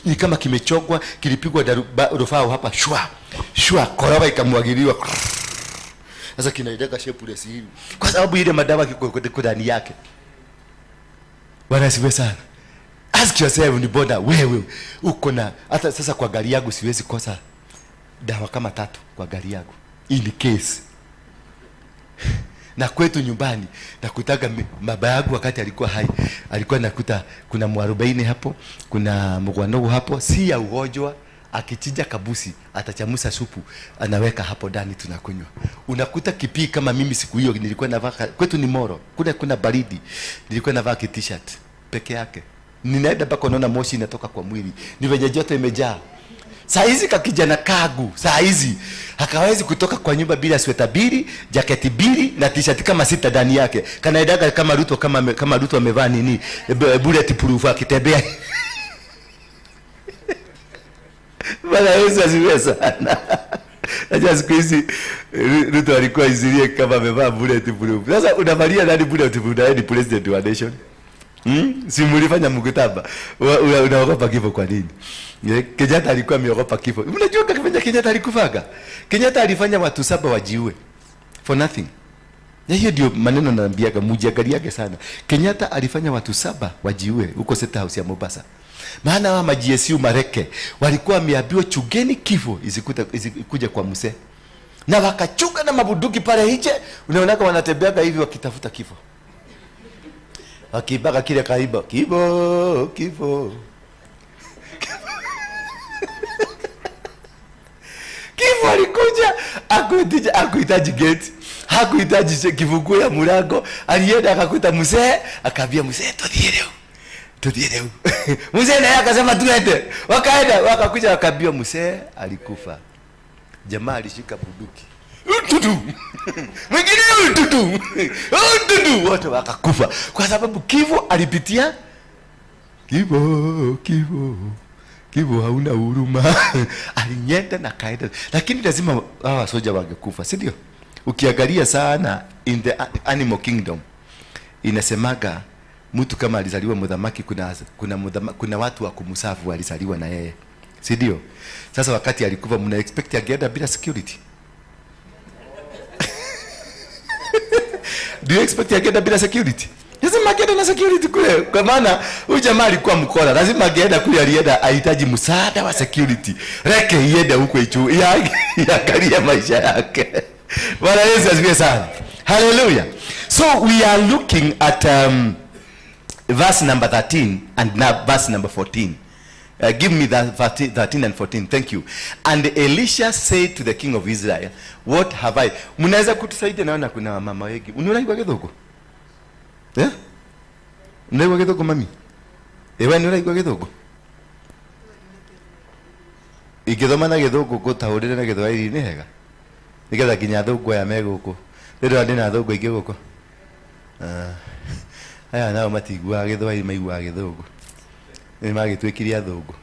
ni kama kimechokwa, kilipigwa rufaa hapa shwa. Shwa koroba ikamwagiliwa. Sasa kinaideka shapeless hivi. Kwa sababu ile madawa kiko ndani yake. Bwana asifiwe sana. Ask yourself, ni boda wewe uko na hata sasa kwa gari yangu siwezi kosa dawa kama 3 kwa gari yangu in case. Na kwetu nyumbani nakutaga baba yangu wakati alikuwa hai, alikuwa nakuta kuna mwarobaini hapo, kuna mgwanogo hapo, si ya ugonjwa, akichinja kabusi atachamusa supu anaweka hapo ndani tunakunywa. Unakuta kipii kama mimi siku hiyo nilikuwa navaa, kwetu ni Moro, kule kuna baridi, nilikuwa navaa t-shirt peke yake. Ninaenda mpaka naona moshi inatoka kwa mwili, ni venye joto imejaa. Saa hizi kakijana kagu, saa hizi hakawezi kutoka kwa nyumba bila sweta mbili, jaketi mbili na t-shirt kama 6 ndani yake. Kanaendaga kama Ruto, kama Ruto amevaa nini, bullet proof akitembea. Bwana Yesu asifiwe sana. Najua siku hizi Ruto alikuwa izilie kama amevaa bullet proof. Sasa unavalia nani bullet proof na ni president wa nation? Si mlifanya mkutaba. Unaogopa kifo kwa nini? Kenyatta alikuwa ameogopa kifo. Unajua kafanya Kenyatta alikufaga. Kenyatta alifanya watu 7 wajiue for nothing. Na hiyo ndio maneno naambiaga, mujiangaliage sana. Kenyatta alifanya watu 7 wajiue huko State House ya Mombasa. Maana wa GSU mareke walikuwa wameambiwa chugeni kifo isikuja kwa mse. Na wakachuka na mabunduki pale nje, unaonaga wanatembeaga hivi wakitafuta kifo. Wakibaka kile kaiba, kifo, kifo. Kifo alikuja, hakuhitaji gate, hakuhitaji kifunguo ya mlango, alienda akakuta mzee, akaambia mzee tuthie leo. Tuthie leo. Mzee naye akasema tuende. Wakaenda, wakakuja wakaambia mzee alikufa. Jamaa alishika bunduki. Tutu. Mwingine tutu. Tutu, wote wakakufa. Kwa sababu kifo alipitia kifo, kifo. Kifo hauna huruma. Alinyenda na kaenda. Lakini lazima hawa soja wangekufa, si ndio? Ukiangalia sana in the animal kingdom inasemaga mtu kama alizaliwa mudhamaki, kuna watu wa kumsafu walizaliwa na yeye, si ndio? Sasa wakati alikufa mna expect angeenda bila security? Do you expect angeenda bila security? Lazima angeenda na security kule. Kwa maana huyu jamaa alikuwa mkora, lazima angeenda kule, alienda ahitaji msaada wa security. Reke iende huko ichu, iangalie maisha yake. Bwana Yesu asifiwe sana. Hallelujah. So we are looking at verse number 13 and now verse number 14. Give me that 13 and 14. Thank you. And Elisha said to the king of Israel, what have I? Mnaweza kutusaidia? Naona kuna mama wengi. Unaona Githugu? Eh? Unaona Githugu mami? Ewe unaona Githugu? Igithoma na Githugu gutaurire na Githwairi ni hega. Nigetha nginya thungu aya me guku. Rĩrĩa ndina thungu ingĩ guku. Aya nao matiguaga Githwairi, maiguaga Githungu. Nĩ magĩtuĩkirie athũngũ.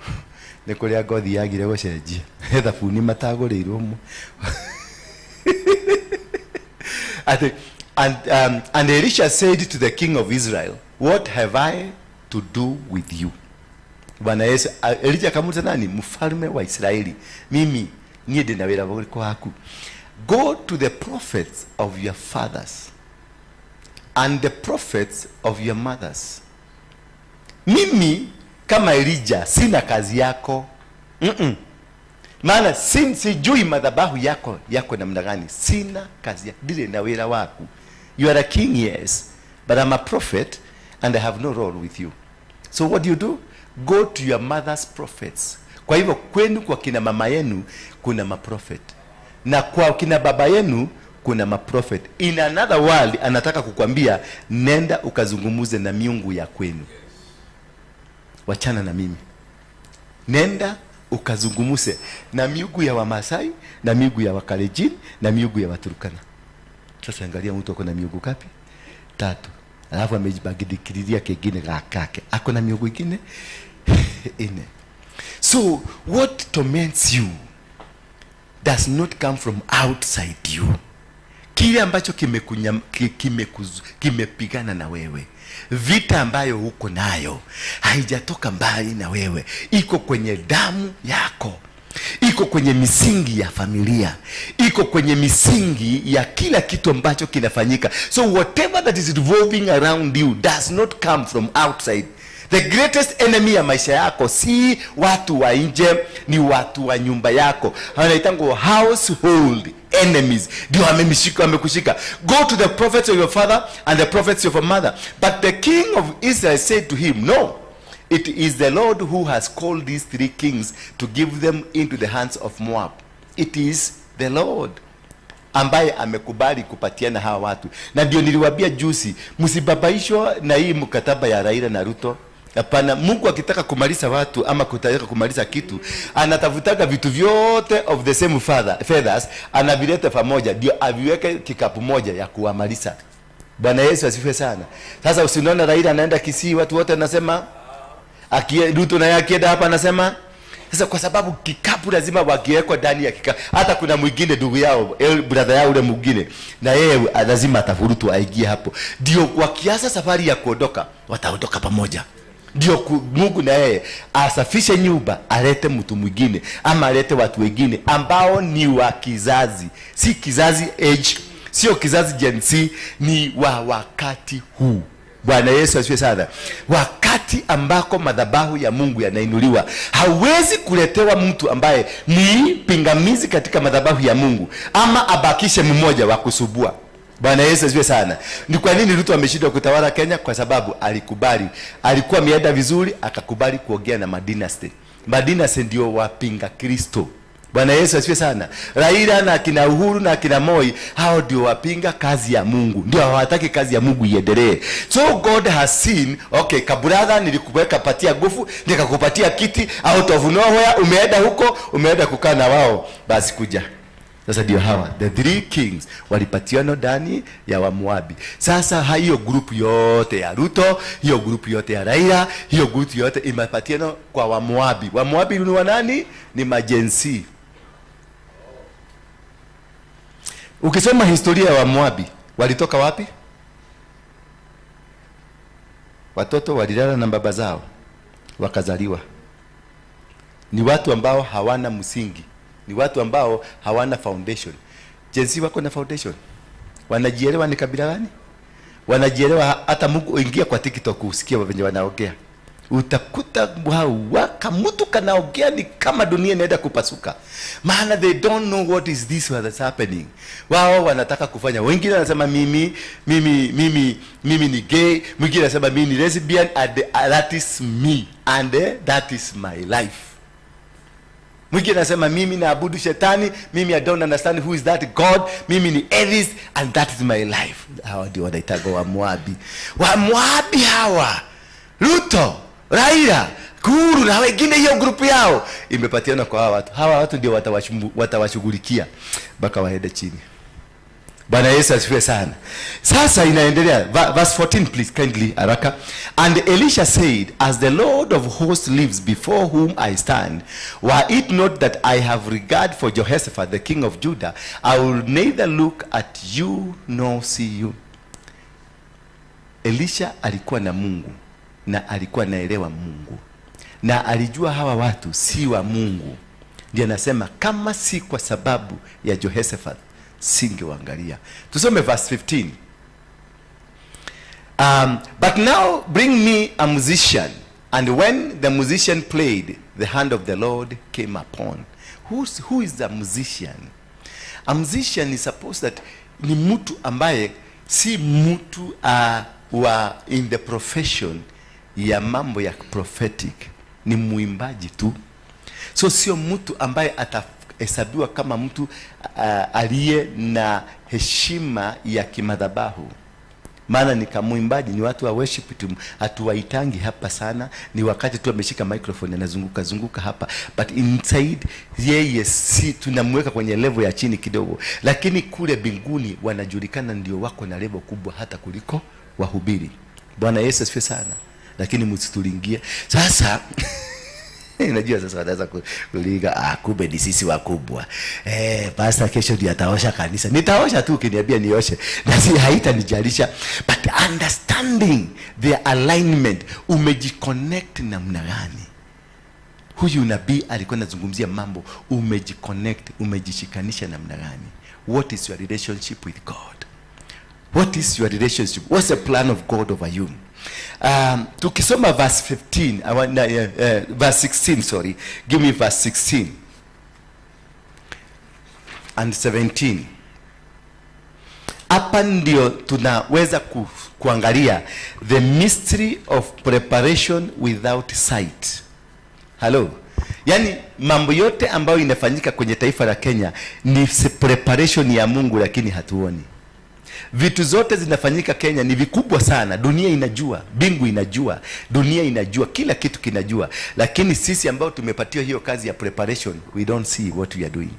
Nĩ kũrĩa ngothi yagire gũcenjia. He thabuni matagũrĩirwo mo. And Elisha said to the king of Israel, what have I to do with you? Bwana Yesu, Elijah akamuuliza nani? Mfalme wa Israeli. Mimi niye ndina wira ũrĩkũ waku? Go to the prophets of your fathers and the prophets of your mothers. Mimi kama Elijah sina kazi yako. Maana sijui madhabahu yako namna gani. Sina kazi yako. Ndire na wira waku. You are a king, yes, but I'm a prophet and I have no role with you. So what do you do? Go to your mother's prophets. Kwa hivyo kwenu, kwa kina mama yenu kuna maprofet, na kwa kina baba yenu kuna maprofet. In another world, anataka kukwambia nenda ukazungumuze na miungu ya kwenu. Wachana na mimi. Nenda ukazungumuze na miungu ya Wamasai, na miungu ya Wakalenjin, na miungu ya Waturkana. Sasa angalia mtu ako na miungu ngapi? 3. Alafu amejibagidikiriria kingine kake. Ako na miungu ingine 4. So what torments you does not come from outside you. Kile ambacho kimepigana na wewe, vita ambayo uko nayo haijatoka mbali na wewe, iko kwenye damu yako, iko kwenye misingi ya familia, iko kwenye misingi ya kila kitu ambacho kinafanyika. So whatever that is revolving around you does not come from outside. The greatest enemy ya maisha yako si watu wa nje, ni watu wa nyumba yako. Wanaitangwa household enemies. Ndio wamekushika. Go to the prophets of your father and the prophets of your mother. But the king of Israel said to him, no, it is the Lord who has called these 3 kings to give them into the hands of Moab. It is the Lord ambaye amekubali kupatiana hawa watu. Na ndio niliwaambia juzi, msibabaishwe na hii mkataba ya Raila na Ruto. Hapana, Mungu akitaka kumaliza watu ama kutaka kumaliza kitu, anatafutaga vitu vyote of the same feathers, anavileta pamoja ndio aviweke kikapu moja ya kuwamaliza. Bwana Yesu asifiwe sana. Sasa usinaona Raila anaenda Kisii, watu wote wanasema, Ruto naye akienda hapa anasema. Sasa kwa sababu kikapu lazima wakiwekwa ndani ya kikapu. Hata kuna mwingine ndugu yao, brother yao ule mwingine, na yeye lazima atafurutu aingie hapo. Ndio wakianza safari ya kuondoka, wataondoka pamoja. Ndio Mungu na yeye asafishe nyumba, alete mtu mwingine ama alete watu wengine ambao ni wa kizazi, si kizazi age, sio kizazi Gen Z, ni wa wakati huu. Bwana Yesu asifiwe sana. Wakati ambako madhabahu ya Mungu yanainuliwa, hawezi kuletewa mtu ambaye ni pingamizi katika madhabahu ya Mungu ama abakishe mmoja wa kusubua. Bwana Yesu asifiwe sana. Ni kwa nini Ruto ameshindwa kutawala Kenya? Kwa sababu alikubali. Alikuwa ameenda vizuri, akakubali kuongea na madynasty. Madynasty ndio wapinga Kristo. Bwana Yesu asifiwe sana. Raila na kina Uhuru na kina Moi, hao ndio wapinga kazi ya Mungu. Ndio hawataki kazi ya Mungu iendelee. So God has seen, okay, kabrother nilikuweka patia nguvu, nikakupatia kiti, out of nowhere umeenda huko, umeenda kukaa na wao, basi kuja. Sasa ndio hawa the 3 kings walipatiana ndani ya Wamoabi. Sasa hiyo group yote ya Ruto, hiyo group yote ya Raila, hiyo group yote imepatiana kwa Wamoabi. Wamoabi ni wanani? Ni majensi. Ukisoma historia ya Wamoabi, walitoka wapi? Watoto walilala na baba zao wakazaliwa. Ni watu ambao hawana msingi. Ni watu ambao hawana foundation. Jenzi wako na foundation. Wanajielewa ni kabila gani? Wanajielewa. Hata Mungu ingia kwa TikTok usikie wenye wanaongea. Utakuta waka mtu kanaongea ni kama dunia inaenda kupasuka. Maana they don't know what is this what is happening. Wao wanataka kufanya. Wengine wanasema mimi ni gay, mwingine anasema mimi ni lesbian, and that is me and that is my life. Mwingine anasema mimi naabudu shetani, mimi I don't understand who is that God, mimi ni atheist and that is my life. Hawa ndio wanaitwa Wamoabi. Wamoabi hawa, Ruto, Raila, Kuru na wengine, hiyo grupu yao imepatiana kwa hawa watu. Hawa watu ndio watawashughulikia mpaka waende chini. Bwana Yesu asifiwe sana. Sasa inaendelea verse 14 please kindly haraka. And Elisha said, as the Lord of hosts lives before whom I stand, were it not that I have regard for Jehoshaphat the king of Judah, I will neither look at you nor see you. Elisha alikuwa na Mungu na alikuwa naelewa Mungu. Na alijua hawa watu si wa Mungu. Ndiye anasema kama si kwa sababu ya Jehoshaphat singewaangalia. Tusome verse 15. But now bring me a musician. And when the musician played, the hand of the Lord came upon. Who is the musician? A musician is supposed that ni mtu ambaye si mtu wa in the profession ya mambo ya prophetic. Ni muimbaji tu. So sio mtu ambaye atahesabiwa kama mtu aliye na heshima ya kimadhabahu. Maana ni kamuimbaji, ni watu wa worship tu, hatuwaitangi hapa sana, ni wakati tu ameshika microphone anazunguka zunguka hapa, but inside yeye si tunamweka kwenye level ya chini kidogo, lakini kule mbinguni wanajulikana ndio wako na level kubwa hata kuliko wahubiri. Bwana Yesu asifiwe sana. Lakini msitulingie sasa. Unajua sasa wataanza kuliga, kumbe ni sisi wakubwa. Pastor kesho ndiye ataosha kanisa. Nitaosha tu ukiniambia nioshe. Na si haitanijalisha. But understanding their alignment, umejiconnect namna gani? Huyu nabii alikuwa anazungumzia mambo, umejiconnect, umejishikanisha namna gani? What is your relationship with God? What is your relationship? What's the plan of God over you? Tukisoma verse 15, I want, verse 16, sorry. Give me verse 16 and 17. Hapa ndio tunaweza kuangalia the mystery of preparation without sight. Hello. Yani mambo yote ambayo inafanyika kwenye taifa la Kenya ni preparation ya Mungu, lakini hatuoni. Vitu zote zinafanyika Kenya ni vikubwa sana. Dunia inajua, bingu inajua, dunia inajua, kila kitu kinajua. Lakini sisi ambao tumepatiwa hiyo kazi ya preparation, we don't see what we are doing.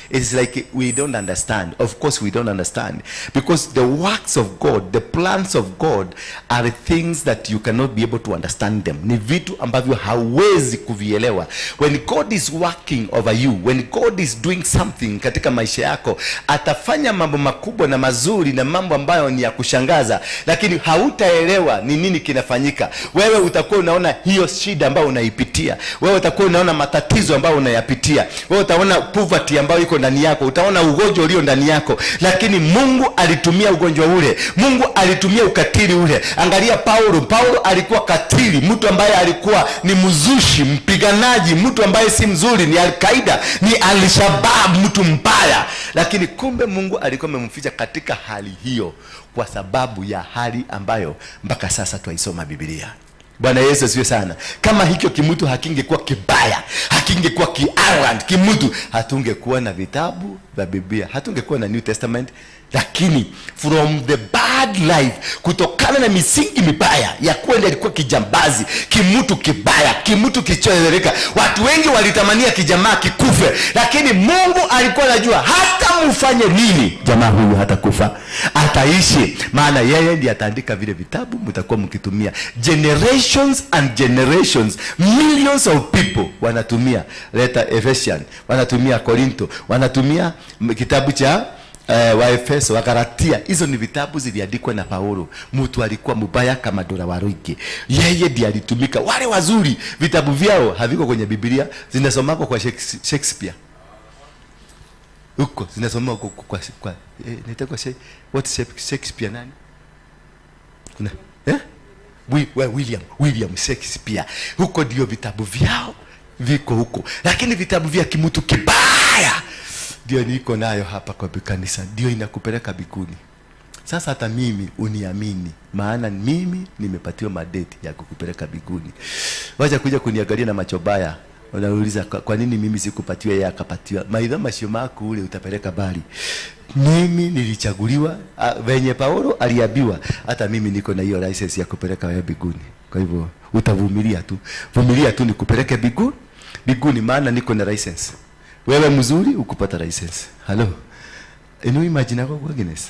It's like we don't understand. Of course we don't understand. Because the works of God, the plans of God are things that you cannot be able to understand them. Ni vitu ambavyo hauwezi kuvielewa. When God is working over you, when God is doing something katika maisha yako, atafanya mambo makubwa na mazuri na mambo ambayo ni ya kushangaza, lakini hautaelewa ni nini kinafanyika. Wewe utakuwa unaona hiyo shida ambayo unaipitia. Wewe utakuwa unaona matatizo ambayo unayapitia. Wewe utaona poverty ambayo iko ndani yako, utaona ugonjwa ulio ndani yako, lakini Mungu alitumia ugonjwa ule, Mungu alitumia ukatili ule. Angalia Paulo. Paulo alikuwa katili, mtu ambaye alikuwa ni mzushi, mpiganaji, mtu ambaye si mzuri, ni Al-Qaeda, ni Al-Shabaab, mtu mbaya, lakini kumbe Mungu alikuwa amemficha katika hali hiyo kwa sababu ya hali ambayo mpaka sasa twaisoma Biblia. Bwana Yesu asifiwe sana. Kama hicho kimutu hakingekuwa kibaya, hakingekuwa kiarrant kimutu, hatungekuwa na vitabu vya Biblia, hatungekuwa na New Testament. Lakini from the bad life, kutokana na misingi mibaya ya kwenda, alikuwa kijambazi, kimutu kibaya, kimutu kichoeleka. Watu wengi walitamania kijamaa kikufe, lakini Mungu alikuwa anajua hata mfanye nini, jamaa huyu hatakufa, ataishi. Maana yeye ndiye ataandika vile vitabu mtakuwa mkitumia. Generations and generations, millions of people wanatumia letter Ephesians, wanatumia Korinto, wanatumia kitabu cha Waefeso, Wagalatia. Hizo ni vitabu ziliandikwa na Paulo. Mtu alikuwa mubaya kama Dora Waruige. Yeye ndiye alitumika. Wale wazuri vitabu vyao haviko kwenye Biblia, zinasomako kwa Shakespeare. Huko zinasomwa kwa nitakuwa what Shakespeare nani? Kuna William Shakespeare. Huko ndio vitabu vyao viko huko. Lakini vitabu vya kimutu kibaya ndio niko nayo hapa kwa kanisa, ndio inakupeleka bikuni. Sasa hata mimi uniamini, maana mimi nimepatiwa mandate ya kukupeleka bikuni. Wacha kuja kuniangalia na macho baya, unauliza kwa nini mimi sikupatiwa yeye akapatiwa. Maidha mashio ule utapeleka bali. Mimi nilichaguliwa, venye Paulo aliambiwa, hata mimi niko na hiyo license ya kupeleka wewe bikuni. Kwa hivyo utavumilia tu. Vumilia tu nikupeleke bikuni, bikuni maana niko na license. Wewe mzuri ukupata license. Hello. Inu imagine yako kwa Guinness.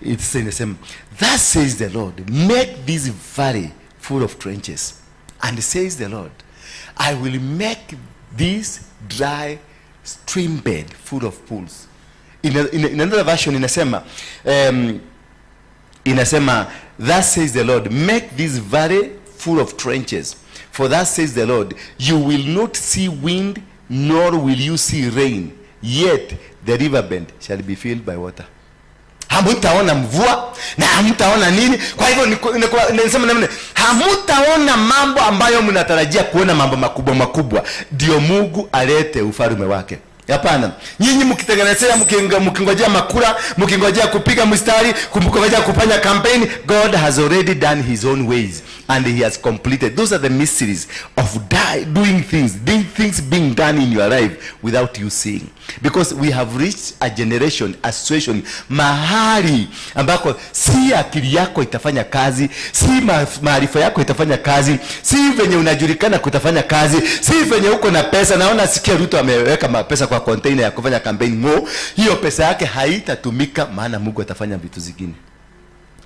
It's saying the same. Thus says the Lord, make this valley full of trenches. And says the Lord, I will make this dry stream bed full of pools. In another version inasema, inasema, thus says the Lord, make this valley full of trenches. For thus says the Lord, you will not see wind, nor will you see rain, yet the riverbend shall be filled by water. Hamutaona mvua na hamutaona nini. Kwa hivyo nisema namna, hamutaona mambo ambayo mnatarajia kuona, mambo makubwa makubwa ndio Mungu alete ufalme wake. Hapana. Nyinyi mkitengenezea, mkingojea makura, mkingojea kupiga mstari, mkingojea kufanya campaign, God has already done his own ways and he has completed. Those are the mysteries of doing things being done in your life without you seeing. Because we have reached a generation, a situation, mahali ambako si akili yako itafanya kazi, si maarifa yako itafanya kazi, si venye unajulikana kutafanya kazi, si venye uko na pesa. Naona sikia Ruto ameweka mapesa kwa container ya kufanya campaign. Ngo, hiyo pesa yake haitatumika, maana Mungu atafanya vitu zingine.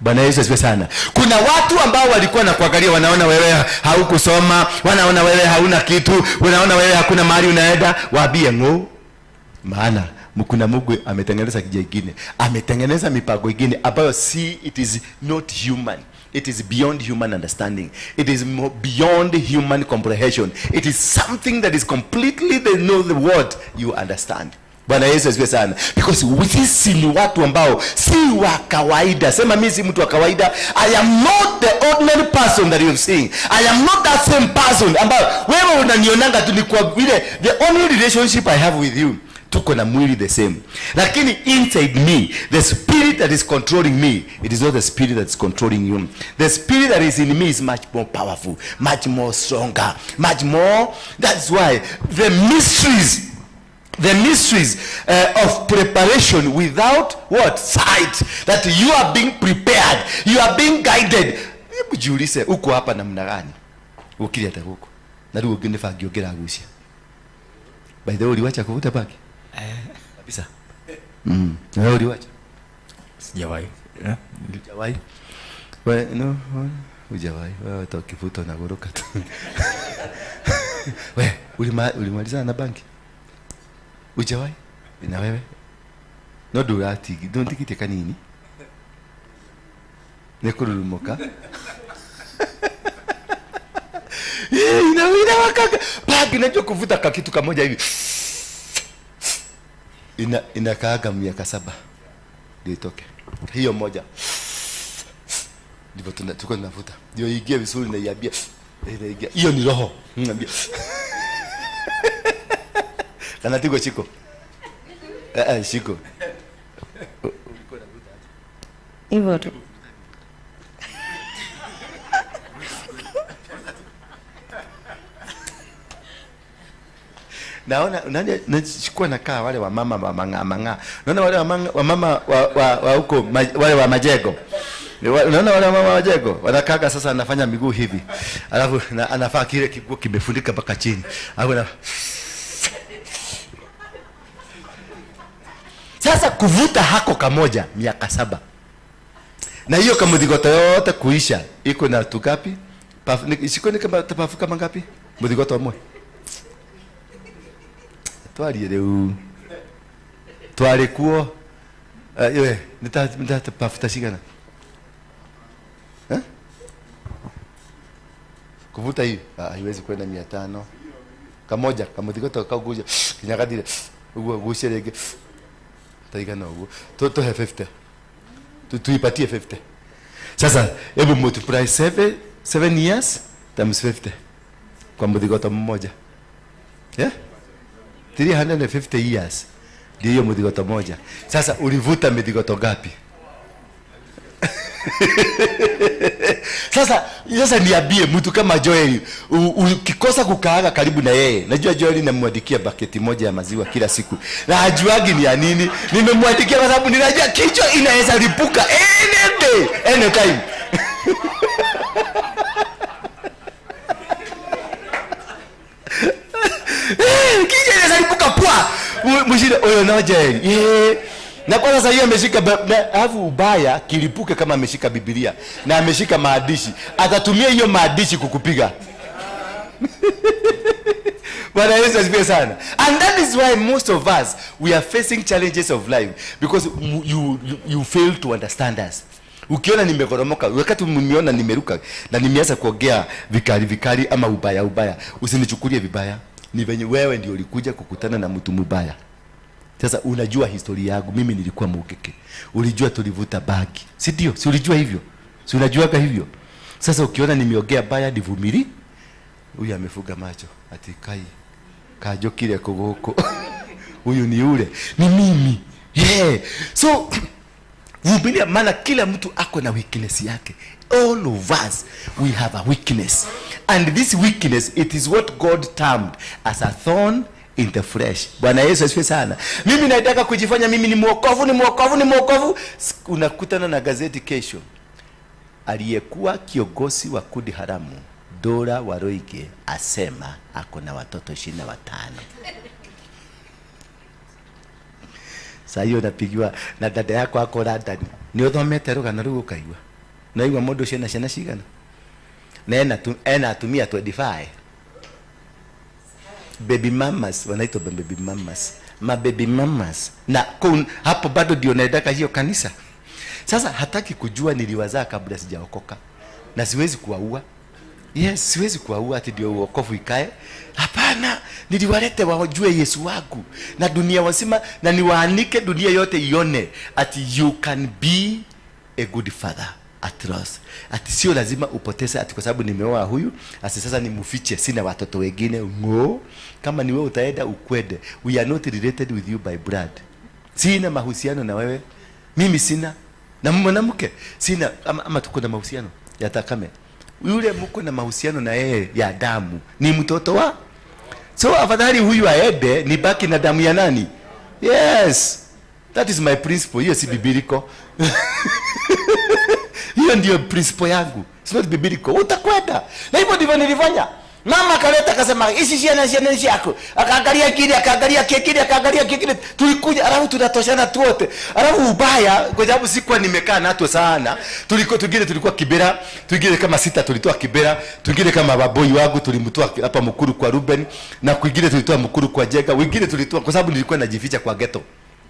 Bwana Yesu asifiwe sana. Kuna watu ambao walikuwa na kuangalia, wanaona wewe haukusoma, wanaona wewe hauna kitu, wanaona wewe hakuna mahali unaenda, waambie ngo, maana kuna Mungu ametengeneza kija kingine, ametengeneza mipango ingine ambayo si, it is not human. It is beyond human understanding. It is beyond human comprehension. It is something that is completely they know the word you understand. Bwana Yesu asifiwe sana. Because sisi ni watu ambao si wa kawaida. Sema mimi si mtu wa kawaida. I am not the ordinary person that you have seen. I am not that same person ambao wewe unanionanga tu ni kwa vile the only relationship I have with you, tuko na mwili the same. Lakini inside me, the spirit that is controlling me, it is not the spirit that is controlling you. The spirit that is in me is much more powerful, much more stronger, much more. That's why the mysteries of preparation without what? Sight. That you are being prepared, you are being guided. Hebu jiulize uko hapa namna gani? Ukili hata huko. Na ndio ugende fagio gera gusia. By the way, uliwacha kuvuta baki? Kabisa. Na wewe uliwacha? Sijawahi. Hujawahi? Wewe no, hujawahi. Wewe utakivuta na goroka tu. Wewe ulimaliza na banki? Hujawahi? Na wewe? No durati, don't tikite kanini. Nekurumuka. Ina wakaka. Banki najua kuvuta kakitu kamoja hivi. Inakaaga miaka 7 ndio itoke. Hiyo moja. Ndivyo tuko tunavuta. Ndio ingie vizuri na iambia. Inaingia. Hiyo ni roho. Naambia. Kana tigo chiko. Shiko. Ulikuwa unavuta aje? Hivyo tu. Naona nani nachukua nakaa wale wa mama wa manga manga. Naona wale wa mama wa huko wale wa majego. Unaona wale wa mama wa majego wanakaka sasa, anafanya miguu hivi. Alafu anafaa kile kiguo kimefunika mpaka chini. Alafu sasa kuvuta hako kamoja miaka 7. Na hiyo kamudhigoto yote kuisha iko na tukapi? Isiko ni kama tapafu kama ngapi? Mudhigoto mmoja. Twarie rĩu twarĩ kuo we nĩ ta pafu cigana kuvuta hii haiwezi kwenda 500 kamoja kamuthigoto kauguja kinyagathire uguo gucie rĩngĩ taigana uguo tuhe 50 tuipatie 50. Sasa hebu multiply 7 years times 50 kwa muthigoto mmoja. Yeah? 350 years ndio hiyo muthigoto moja. Sasa ulivuta mithigoto ngapi? Sasa niambie mtu kama Joel, ukikosa kukaaga karibu na yeye. Najua Joel namwandikia baketi moja ya maziwa kila siku. Na hajuagi ni ya nini. Nimemwandikia kwa sababu ninajua kichwa inaweza lipuka any day, any time. Kichwa inaweza lipuka pwa. Mshida oyo na Joel. Yeah. Na kwa sasa hiyo ameshika, alafu ubaya kilipuke kama ameshika Biblia na ameshika maandishi, atatumia hiyo maandishi kukupiga. Bwana Yesu asifiwe sana. And that is why most of us we are facing challenges of life, because you fail to understand us. Ukiona nimegoromoka, wakati mmeona nimeruka na nimeanza kuongea vikali vikali ama ubaya ubaya, usinichukulie vibaya. Ni venye wewe ndio ulikuja kukutana na mtu mbaya. Sasa unajua historia yangu, mimi nilikuwa mugeke. Ulijua tulivuta bagi. Si ndio? Si ulijua hivyo? Si unajuaga hivyo? Sasa ukiona nimeongea baya nivumilie. Huyu amefuga macho ati kai kajokire kogoko. Huyu ni yule, ni mimi. Yeah. So vumilia, maana kila mtu ako na weakness yake. All of us, we have a weakness. And this weakness, it is what God termed as a thorn in the flesh. Bwana Yesu asifiwe sana. Mimi nataka kujifanya mimi ni mwokovu, ni mwokovu, ni mwokovu. Unakutana na gazeti kesho. Aliyekuwa kiongozi wa kundi haramu Dora Waroige asema ako na watoto 25. Sasa hiyo napigiwa na dada yako ako London. Ni uthomete rugano ruu ukaigua. Naigua mundu ucio na ciana cigana. Na ena atumia 25. Baby mamas, wanaitwa baby mamas. Ma baby mamas. Na hapo bado ndio naendaka hiyo kanisa. Sasa hataki kujua niliwazaa kabla sijaokoka. Na siwezi kuwaua. Yes, siwezi kuwaua ati ndio wokovu ikae. Hapana, niliwalete wajue Yesu wangu na dunia wasima, na niwaanike dunia yote ione ati you can be a good father at last. Ati sio lazima upoteze ati kwa sababu nimeoa huyu, ati sasa nimfiche sina watoto wengine. No, kama ni wewe utaenda ukwende. We are not related with you by blood. Sina mahusiano na wewe. Mimi sina. Na mwanamke sina, ama tuko na mahusiano ya takame. Yule mko na mahusiano na yeye ya damu ni mtoto wa. So afadhali huyu aende nibaki na damu ya nani? Yes. That is my principle. Hiyo si biblical. Hiyo ndio principle yangu. It's not biblical. Utakwenda. Na hivyo ndivyo nilifanya. Mama akaleta akasema hizi ciana ciana ciako. Akaangalia kile, akaangalia kile, akaangalia kile. Tulikuja alafu tunatoshana tu wote. Alafu ubaya kwa sababu sikuwa nimekaa nato sana. Tulikuwa tugire tulikuwa Kibera, tugire kama sita tulitoa Kibera, tugire kama baboi wangu tulimtoa hapa Mukuru kwa Ruben, na kwingine tulitoa Mukuru kwa Jega, wengine tulitoa kwa sababu nilikuwa najificha kwa ghetto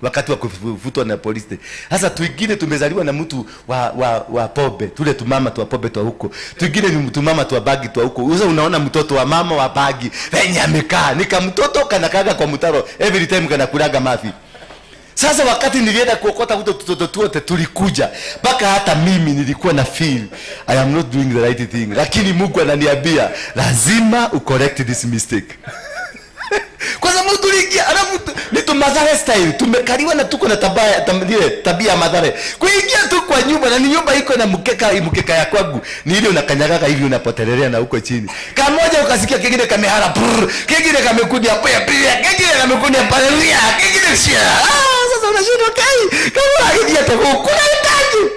wakati wa kufutwa na polisi. Sasa twingine tumezaliwa na mtu wa pombe, tule tumama tu wa pombe tu huko. Twingine ni mtu mama tu wa bagi tu huko. Sasa unaona mtoto wa mama wa bagi venye amekaa, nika mtoto kanakaga kwa mtaro every time kanakulaga mafi. Sasa wakati nilienda kuokota huto tutoto tuote tulikuja mpaka hata mimi nilikuwa na feel I am not doing the right thing, lakini Mungu ananiambia lazima ucorrect this mistake. Kwa sababu tuliingia alafu ni tu Mathare style, tumekaliwa na tuko na tabia Mathare. Kuingia tu kwa nyumba, na ni nyumba iko na mkeka, mkeka ya kwangu ni ile unakanyaga hivi unapotelelea na huko chini. Kamoja ukasikia kingine kamehara brr, kingine kamekudia pia pia, kingine kamekudia paleluya, kingine shia. Sasa unashindwa kai kama hadi hata huko kuna hitaji.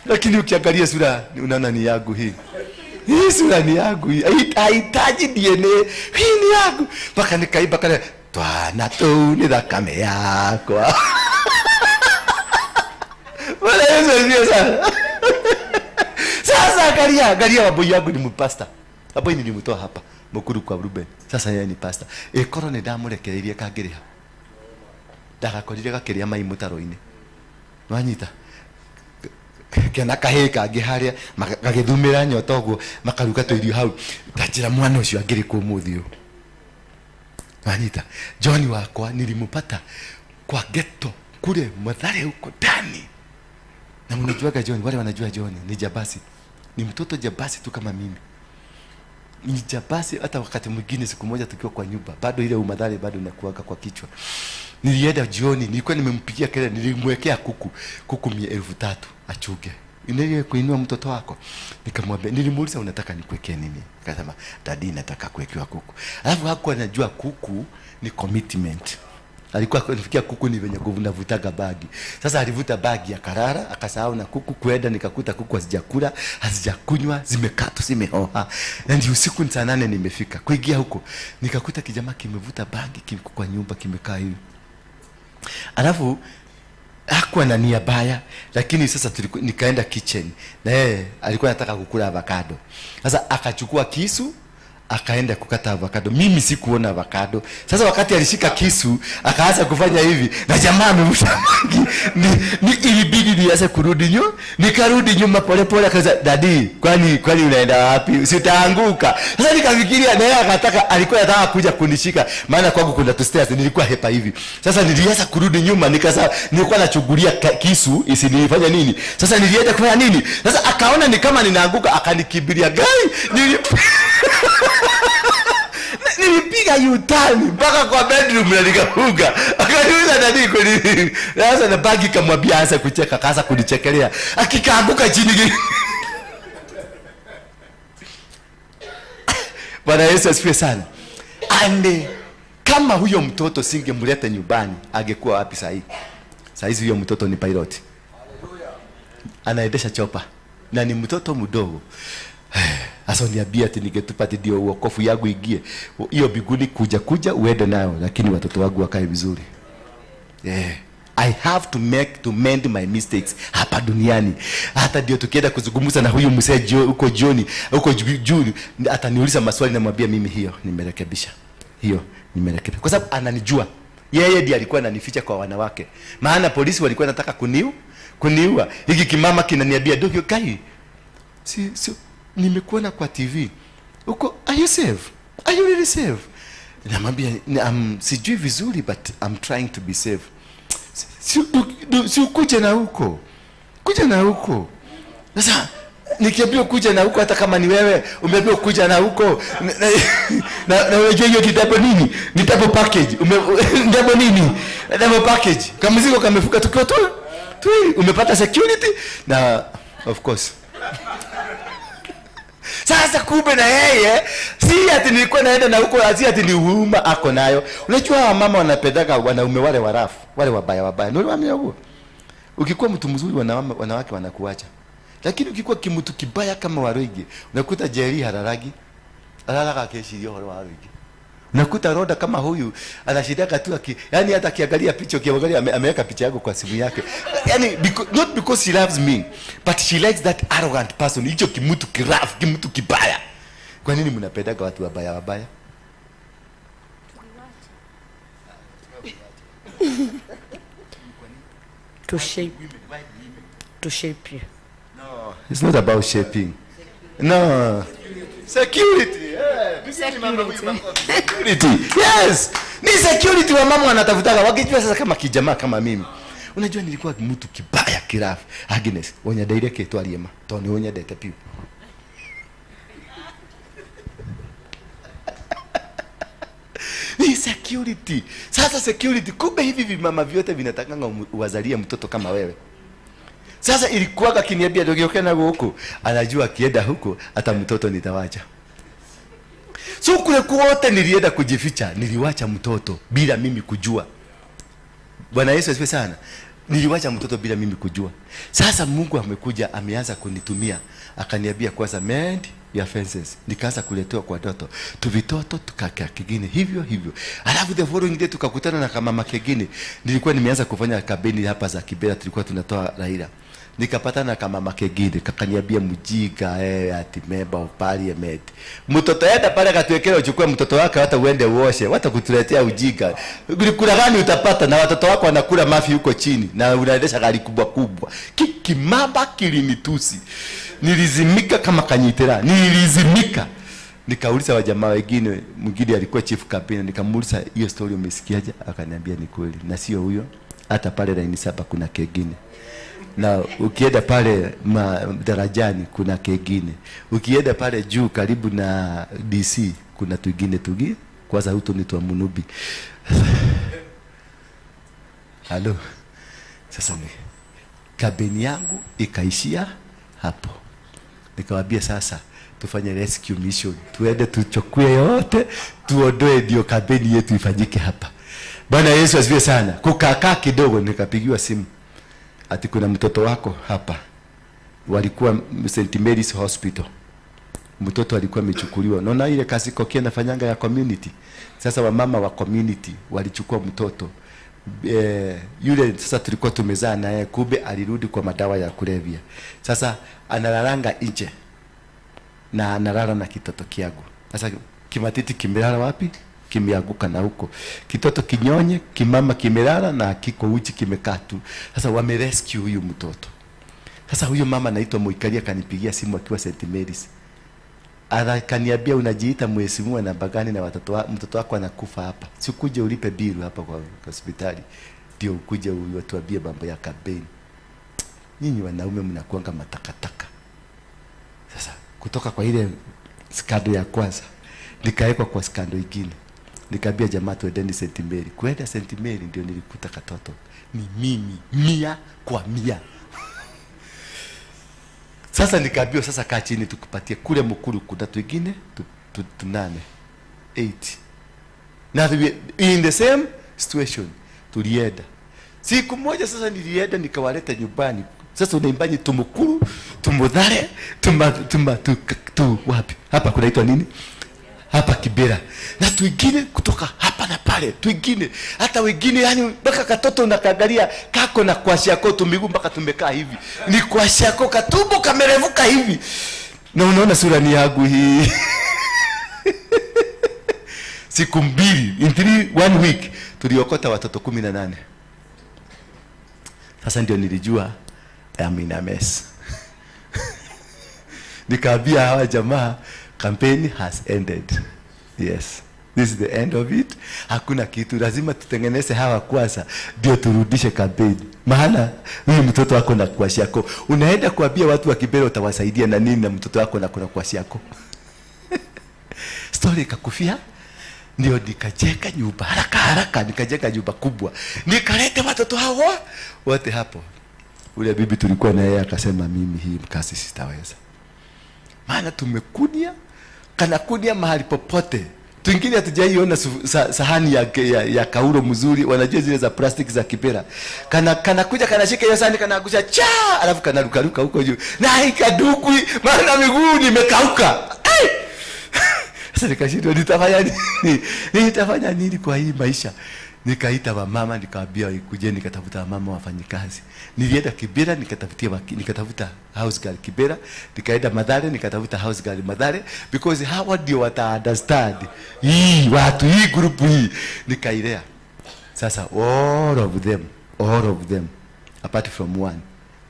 Lakini ukiangalia sura unaona ni yangu hii. Hii sura ni yangu hii. Haihitaji DNA. Hii ni yangu. Mpaka nikaiba kale twana tu ni thakame yakwa. Bwana Yesu asifiwe sana. Sasa angalia waboi yangu ni mpasta. Waboi nilimtoa hapa Mukuru kwa Ruben. Sasa yeye ni pastor. Ekoro ni ndamurekereirie kangiriha. Ndagakorire gakiria mai mutaro-ini. Nwanyita. Kena kahĩ kangĩ harĩa gagĩthumĩra nyota ũguo makaruga tũirio hau ta njĩra mwana ũcio angĩrĩ kũ ũmũthĩ ũyũ. Wanyita John wakwa nilimupata kwa ghetto kule Mathare huko ndani. Na mnajuaga John, wale wanajua John ni jabasi. Ni mtoto jabasi tu kama mimi. Ni jabasi. Hata wakati mwingine siku moja tukiwa kwa nyumba bado ile umadhare bado inakuaga kwa kichwa. Nilienda jioni, nilikuwa nimempigia kelele, nilimwekea kuku 3,000 achuge. Inele kuinua mtoto wako. Nikamwambia, nilimuuliza unataka nikuwekee nini? Akasema, "Daddy nataka kuwekewa kuku." Alafu hakuwa anajua kuku ni commitment. Alikuwa anafikia kuku ni venye kuvutaga bagi. Sasa alivuta bagi ya karara, akasahau na kuku kwenda, nikakuta kuku hazijakula, hazijakunywa, zimekatwa, zimehoha. Na ndio usiku saa 8 nimefika. Kuingia huko, nikakuta kijamaa kimevuta bagi kimko kwa nyumba kimekaa hivi. Alafu hakuwa na nia baya, lakini sasa nikaenda kitchen na yeye alikuwa anataka kukula avocado. Sasa akachukua kisu akaenda kukata avocado. Mimi sikuona avocado. Sasa wakati alishika kisu akaanza kufanya hivi na jamaa amevuta bangi. Ilibidi nianze kurudi nyuma. Nikarudi nyuma pole pole, akaanza daddy, kwani unaenda wapi? Usitaanguka. Sasa nikafikiria na yeye akataka, alikuwa anataka kuja kunishika, maana kwangu kuna two stairs, nilikuwa hepa hivi. Sasa nilianza kurudi nyuma, nikasa nilikuwa nachugulia kisu isinifanye nini. Sasa nilienda kufanya nini? Sasa akaona ni kama ninaanguka, akanikibiria gari. Nilipiga U-turn mpaka kwa bedroom na nikafunga. Akaniuliza nani kweli. Sasa na bagi kamwambia aanze kucheka, akaanza kunichekelea. Akikaanguka chini. Bwana Yesu asifiwe sana. And kama huyo mtoto singemleta nyumbani, angekuwa wapi saa hii? Saa hizi huyo mtoto ni pilot. Anaendesha chopa na ni mtoto mdogo. Asa niambia ati ningetupa ati ndio uokofu yangu ingie. Hiyo biguni kuja uende nayo, lakini watoto wangu wakae vizuri. Yeah. I have to make to mend my mistakes hapa duniani. Hata ndio tukienda kuzungumza na huyu mzee huko jioni, huko juu, ataniuliza maswali na mwambia mimi hiyo nimerekebisha. Hiyo nimerekebisha. Kwa sababu ananijua. Yeye ndiye alikuwa ananificha kwa wanawake. Maana polisi walikuwa wanataka kuniua. Hiki kimama kinaniambia dogo kai. Si nimekuona kwa TV. Uko, are you safe? Are you really safe? Namwambia sijui vizuri but I'm trying to be safe. Si kuja na huko. Kuja na huko. Sasa nikiambiwa kuja na huko, hata kama ni wewe umeambiwa kuja na huko na unajua hiyo kitabu nini? Ni double package. Double nini? Double package. Kama mzigo kamefuka tukiwa tu. Umepata security na of course. Sasa kumbe na yeye si ati nilikuwa naenda na huko, si ati ni huruma ako nayo. Unajua mama wanapendaka wanaume wale warafu, wale wabaya wabaya. Ndio waamini huo. Ukikuwa mtu mzuri wanawake wanakuacha. Lakini ukikuwa kimtu kibaya kama Waruigi, unakuta Jerry hararagi. Alala keshirio horo Waruigi. Unakuta Roda kama huyu anashidaka tu yani hata akiangalia picha, ukiangalia ameweka picha yako kwa simu yake. Yani not because she loves me, but she likes that arrogant person. Hicho kimutu kirafu, kimutu kibaya. Kwa nini mnapendaga watu wabaya wabaya? To shape. To shape you. No, it's not about shaping. No. Security. Yeah. Security. Yes. Ni security wa mama wanatafutaka. Wakijua sasa kama kijamaa kama mimi. Unajua nilikuwa mtu kibaya kirafu. Agnes, onyandeire ke twarie ma. To ni onyendete piu. Ni security. Sasa security, kumbe hivi vimama vyote vinatakanga uwazalie mtoto kama wewe. Sasa ilikuwa akiniambia ndio na huko, anajua akienda huko hata mtoto nitawacha. So kule kote nilienda kujificha, niliwacha mtoto bila mimi kujua. Bwana Yesu asifiwe sana. Niliwacha mtoto bila mimi kujua. Sasa Mungu amekuja, ameanza kunitumia, akaniambia kwanza mend your fences. Nikaanza kuletewa kwa ndoto. Tuvitoto tukakaa kingine hivyo hivyo. Alafu the following day tukakutana na kama mama kingine. Nilikuwa nimeanza kufanya kabeni hapa za Kibera, tulikuwa tunatoa Raila. Nikapatana kama mama kingine, kakaniambia mjinga ati member of parliament. Mtoto enda pale akatuwekea uchukue mtoto wake hata uende uoshe, hata kutuletea ujinga. Kula gani utapata na watoto wako wanakula mafi huko chini na unaendesha gari kubwa kubwa. Kikimaba kilinitusi. Nilizimika kama kanyitera, nilizimika. Nikauliza wajamaa wengine, mwingine alikuwa chief campaign, nikamuuliza hiyo story umesikiaje? Akaniambia ni kweli. Na sio huyo, hata pale laini 7 kuna kengine. Na ukienda pale darajani kuna kengine. Ukienda pale juu karibu na DC kuna tugine tugi. Kwanza huto ni twa Munubi. Halo. Sasa ni kabeni yangu ikaishia hapo. Nikawaambia sasa tufanye rescue mission, tuende tuchukue yote, tuondoe ndio kabeni yetu ifanyike hapa. Bwana Yesu asifiwe sana. Kukakaa kidogo nikapigiwa simu. Ati kuna mtoto wako hapa. Walikuwa St. Mary's Hospital. Mtoto alikuwa amechukuliwa. Unaona ile kazi kokia nafanyanga ya community. Sasa wamama wa community walichukua mtoto. Yule sasa tulikuwa tumezaa naye, kumbe alirudi kwa madawa ya kulevya. Sasa analalanga nje na analala na kitoto kiago. Sasa kimatiti kimelala wapi? Kimeanguka na huko. Kitoto kinyonye, kimama kimelala na kiko uchi kimekaa tu. Sasa wamerescue huyu mtoto. Sasa huyu mama anaitwa Muikaria akanipigia simu akiwa St. Mary's. Akaniambia unajiita mheshimiwa namba gani na mtoto wako anakufa hapa. Sikuje ulipe bill hapa kwa hospitali. Ndio ukuje utuambie mambo ya kampeni. Nyinyi wanaume mnakuanga matakataka. Sasa kutoka kwa ile skando ya kwanza nikaekwa kwa skando nyingine. Nikaambia jamaa tuendeni St. Mary. Kwenda St. Mary ndio nilikuta katoto. Ni mimi 100 kwa 100. Sasa nikaambiwa sasa kaa chini tukupatie kule Mukuru kuna twingine tunane 8. Na in the same situation tulienda. Siku moja sasa nilienda nikawaleta nyumbani. Sasa unaimbaje Tumukuru, Tumudhare, tu wapi? Hapa kunaitwa nini? Hapa Kibera. Na twingine kutoka hapa na pale, twingine hata wengine yani mpaka katoto unakaangalia kako na kwashi yako tumiguu mpaka tumekaa hivi. Ni kwashi yako katumbo kamerevuka hivi. Na unaona sura ni yangu hii. Siku mbili, in 1 week tuliokota watoto 18. Sasa ndio nilijua I am in a mess. Nikaambia hawa jamaa campaign has ended. Yes. This is the end of it. Hakuna kitu. Lazima tutengeneze hawa kwanza ndio turudishe campaign. Maana huyu mtoto wako na kwashi yako. Unaenda kuambia watu wa Kibera utawasaidia na nini na mtoto wako na kuna kwashi yako. Story ikakufia. Ndio nikajenga nyumba haraka haraka, nikajenga nyumba kubwa. Nikalete watoto hao wote hapo. Ule bibi tulikuwa na yeye akasema mimi hii mkasi sitaweza. Maana tumekunia kana kunia mahali popote. Twingine hatujaiona sahani ya kauro mzuri, wanajua zile za plastic za Kibera. Kana kuja kanashika hiyo sahani kanaangusha cha, alafu kanarukaruka huko juu. Na ikadukwi maana miguu nimekauka. Hey! Sasa nikashindwa nitafanya nini? Nitafanya nini kwa hii maisha? Nikaita wamama nikawaambia ikuje, nikatafuta wamama wafanyikazi. Nilienda Kibera nikatafuta house girl Kibera, nikaenda Mathare nikatafuta house girl Mathare because hawa ndio wata understand. Hii watu hii group hii nikailea. Sasa all of them apart from one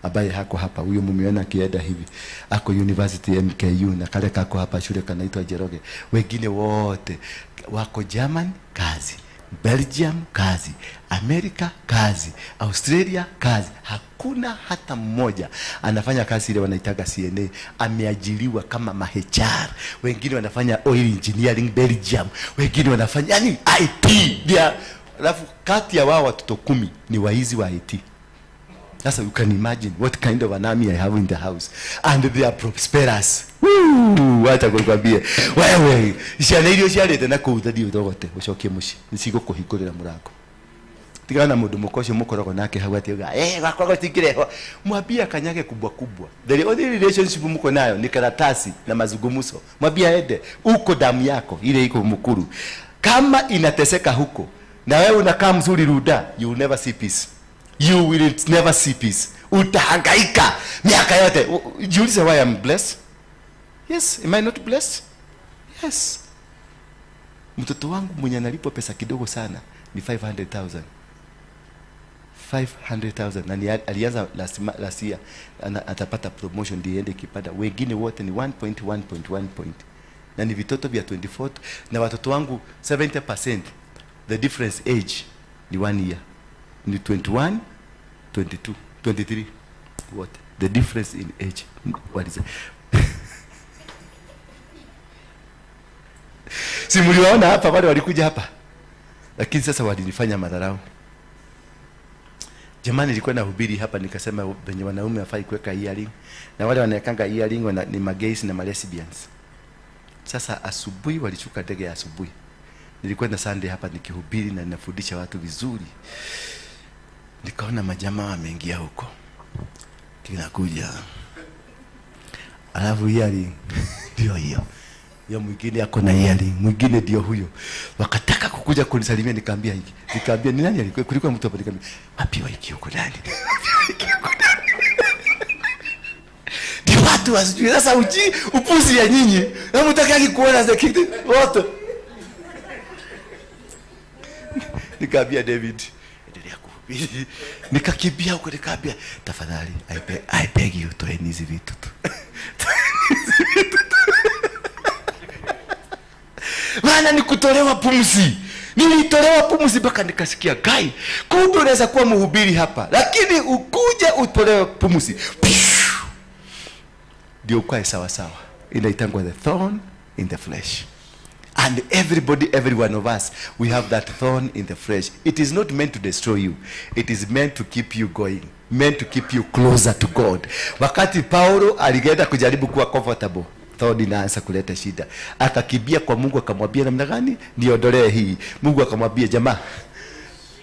ambaye hako hapa, huyo mumeona akienda hivi ako University MKU na kale kako hapa shule kanaitwa Jeroge. Wengine wote wako German kazi, Belgium kazi, America kazi, Australia kazi. Hakuna hata mmoja anafanya kazi ile wanaitaga CNA, ameajiriwa kama ma HR. Wengine wanafanya oil engineering Belgium, wengine wanafanya yani IT. Alafu kati ya wao watoto 10 ni waizi wa IT. Sasa you can imagine what kind of an army I have in the house. And they are prosperous. Woo! Acha kukwambie. Wewe, ciana irio ciarite na kuu thadi utogote, ucokie muci. Nicigũkũhingũrĩra mũrango. Tigana na mũndũ mũka ũcio mũkoragwo nake hau ati gwakwa gũtingĩrehwo. Mwambie akanyage kubwa kubwa. The only relationship mko nayo ni karatasi na mazungumzo. Mwambie aende uko damu yako ile iko Mukuru. Kama inateseka huko na wewe unakaa mzuri Ruda, you will never see peace. You will never see peace. Utahangaika miaka yote. You say why I'm blessed? Yes, am I not blessed? Yes. Mtoto wangu mwenye analipwa pesa kidogo sana ni 500,000. 500,000 na ni alianza last year, atapata promotion ndiye ende kipanda. Wengine wote ni 1.1.1 point. Na ni vitoto vya 24 na watoto wangu 70% the difference age ni 1 year. Ni 21, 22, 23. What? The difference in age. What is it? Si mliwaona hapa wale walikuja hapa. Lakini sasa walinifanya madharau. Jamani, nilikuwa nahubiri hapa nikasema wenye wanaume hafai kuweka earring na wale wanawekanga earring ni magays na malesbians. Sasa asubuhi walishuka ndege ya asubuhi. Nilikuwa na Sunday hapa nikihubiri na ninafundisha watu vizuri. Nikaona majamaa wameingia huko. Kinakuja. Alafu earring ndio hiyo. Ya mwingine yako na earring, mwingine ndio huyo. Wakataka kukuja kunisalimia, nikaambia hivi. Nikaambia ni nani alikuwa? Kulikuwa mtu hapa, nikaambia wapi waiki huko ndani? Wapi huko ndani? Ndio watu wasijui sasa uji upuzi ya nyinyi. Na mtakaki kuona za kitu wote. Nikaambia David, endelea kuhubiri. Nikakimbia huko nikaambia, tafadhali I beg you, toeni hizi vitu tu. Maana nikutolewa pumzi. Nilitolewa pumzi mpaka nikasikia gai. Kumbe unaweza kuwa mhubiri hapa, lakini ukuje utolewe pumzi. Ndio kwa sawa sawa. Inaitangwa the thorn in the flesh. And everybody, every one of us, we have that thorn in the flesh. It is not meant to destroy you. It is meant to keep you going. Meant to keep you closer to God. Wakati Paulo alienda kujaribu kuwa comfortable, thorn inaanza kuleta shida. Akakimbia kwa Mungu akamwambia namna gani? Niondolee hii. Mungu akamwambia, jamaa,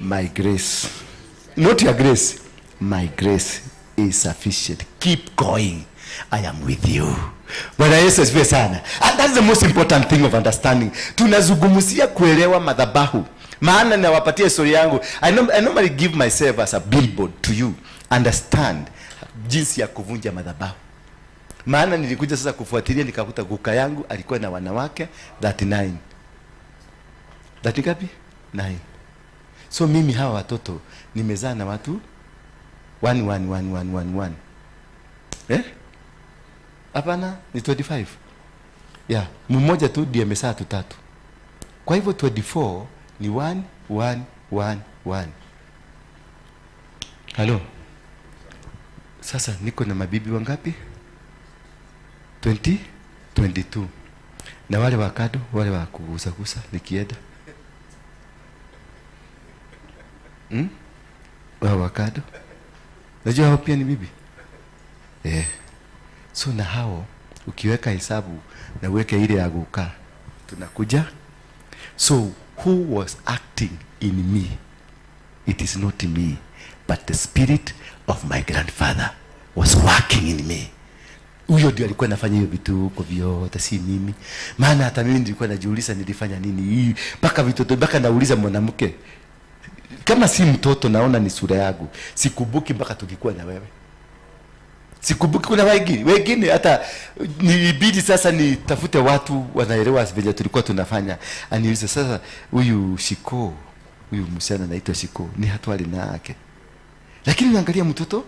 my grace, not your grace, my grace is sufficient. Keep going. I am with you. Bwana Yesu asifiwe sana. And that's the most important thing of understanding. Tunazungumzia kuelewa madhabahu. Maana nawapatia story yangu. I normally give myself as a billboard to you. Understand jinsi ya kuvunja madhabahu. Maana nilikuja sasa kufuatilia nikakuta kuka yangu alikuwa na wanawake 39. 30 ngapi? 9. So mimi hawa watoto nimezaa na watu 1 1 1 1 1 1. Eh? Hapana, ni 25. Yeah, mmoja tu ndiye amezaa tatu. Kwa hivyo 24 ni 1 1 1 1. Hello. Sasa niko na mabibi wangapi? 20 22. Na wale wakado, wale wa kugusa gusa nikienda. Wale wakado. Najua hao pia ni bibi. Eh. So na hao ukiweka hesabu na uweke ile ya kukaa, tunakuja. So who was acting in me? It is not me, but the spirit of my grandfather was working in me. Huyo ndio alikuwa anafanya hiyo vitu huko vyote, si mimi. Maana hata mimi nilikuwa najiuliza nilifanya nini hii mpaka vitoto, mpaka nauliza mwanamke. Kama si mtoto naona ni sura yangu. Sikumbuki mpaka tukikuwa na wewe. Sikumbuki kuna wengine hata nilibidi sasa nitafute watu wanaelewa vile tulikuwa tunafanya. Aniulize sasa huyu Shiko, huyu msichana anaitwa Shiko, ni hatwali na yake. Lakini naangalia mtoto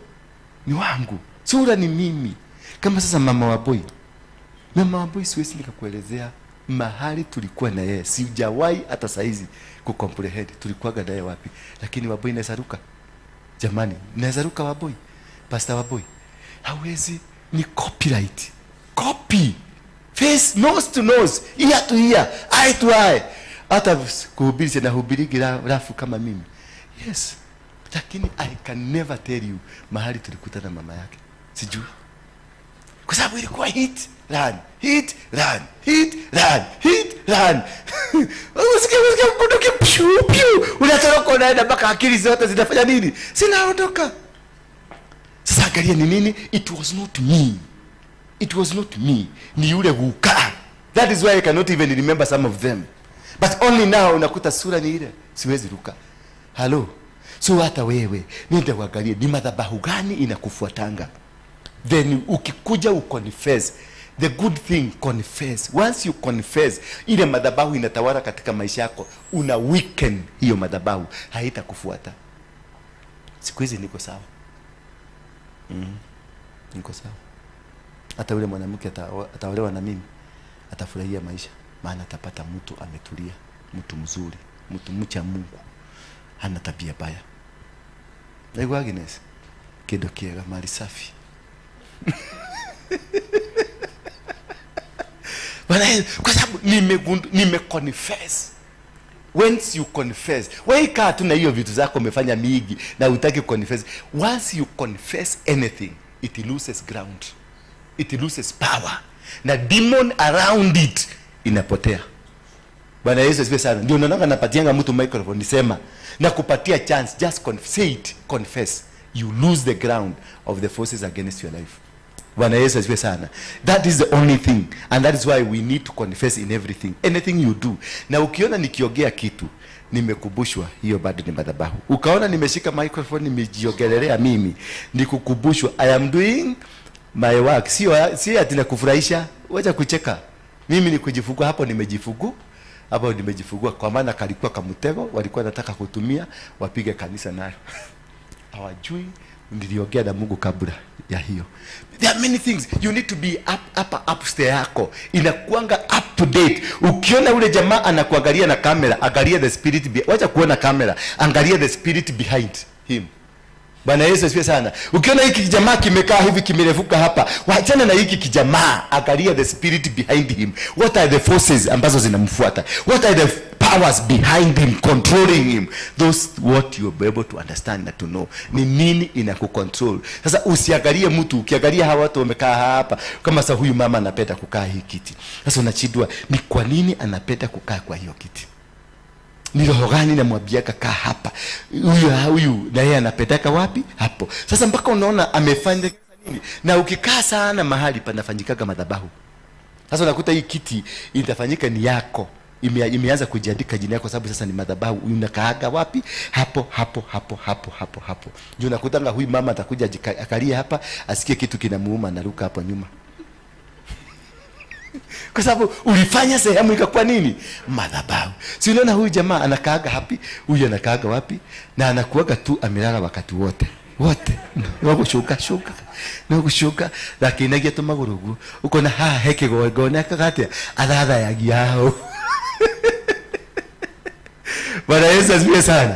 ni wangu. Sura ni mimi. Kama sasa mama wa boy. Mama wa boy siwezi nikakuelezea mahali tulikuwa na yeye. Sijawahi hata saizi kucomprehend tulikuwa na yeye wapi. Lakini wa boy nasaruka. Jamani, nasaruka wa boy. Pastor wa boy. Hawezi, ni copyright. Copy. Face nose to nose, ear to ear, eye to eye. Hata kuhubiri na hubiri rafu kama mimi. Yes. Lakini I can never tell you mahali tulikutana mama yake. Sijui. Kwa sababu ilikuwa hit, run, hit, run, hit, run, hit, run. Usikie bunduki piu piu. Unatoroka unaenda mpaka akili zote zinafanya nini? Sinaondoka. Sasa angalia ni nini? It was not me. It was not me. Ni yule guka. That is why I cannot even remember some of them. But only now unakuta sura ni ile. Siwezi ruka. Hello. So hata wewe nenda uangalie ni madhabahu gani inakufuatanga. Then ukikuja uconfess. The good thing, confess. Once you confess, ile madhabahu inatawala katika maisha yako, una weaken hiyo madhabahu, haitakufuata. Siku hizi niko sawa. Niko sawa. Hata yule mwanamke ataolewa na mimi, atafurahia maisha, maana atapata mtu ametulia, mtu mzuri, mtu mcha Mungu, hana tabia baya. Naigua Agnes, kido kiega mali safi. Bwana, kwa sababu nimeconfess. Once you confess, wewe kaa tu na hiyo vitu zako umefanya mingi na hutaki confess. Once you confess anything, it loses ground. It loses power. Na demon around it inapotea. Bwana Yesu asifiwe sana. Ndio unaona napatianga mtu microphone nisema na kupatia chance, just confess it, confess. You lose the ground of the forces against your life. Bwana Yesu asifiwe sana. That is the only thing, and that is why we need to confess in everything. Anything you do. Na ukiona nikiogea kitu, nimekubushwa, hiyo bado ni madhabahu. Ukaona nimeshika microphone nimejiogelelea mimi, nikukubushwa, I am doing my work. Sio ati nakufurahisha, wacha kucheka. Mimi ni kujifugua hapo, nimejifugu. Hapo nimejifungua, kwa maana kalikuwa kamtego walikuwa nataka kutumia wapige kanisa nayo. Hawajui niliongea na Mungu kabla ya hiyo. There are many things you need to be upstairs yako inakuanga up to date. Ukiona ule jamaa anakuangalia na kamera, angalia the spirit, wacha kuona kamera, angalia the spirit behind him. Bwana Yesu asifiwe sana. Ukiona hiki kijamaa kimekaa hivi kimerefuka hapa, waachana na hiki kijamaa, angalia the spirit behind him. What are the forces ambazo zinamfuata? What are the powers behind him controlling him? Those what you be able to understand and to know. Ni nini inakucontrol? Sasa usiangalie mtu, ukiangalia hawa watu wamekaa hapa, kama sasa huyu mama anapenda kukaa hii kiti. Sasa unachidwa ni kwa nini anapenda kukaa kwa hiyo kiti? Ni roho gani namwambia kaa hapa? Huyu na yeye anapendaka wapi? Hapo. Sasa mpaka unaona amefanya nini? Na ukikaa sana mahali panafanyikaga madhabahu. Sasa unakuta hii kiti itafanyika ni yako. Imeanza kujiandika jina yako sababu sasa ni madhabahu. Unakaaga wapi? Hapo hapo hapo hapo hapo hapo. Ndio unakutanga huyu mama atakuja akalia hapa, asikie kitu kinamuuma na ruka hapo nyuma. Kwa sababu ulifanya sehemu ikakuwa nini? Madhabahu. Si unaona huyu jamaa anakaaga hapi, huyu anakaaga wapi? Na anakuaga tu amelala wakati wote. Wote. No kushuka. No kushuka. Lakini nagia tu magurugu. Uko na ha heke go na kakatia. Adha ya giao. Bwana Yesu asifiwe sana.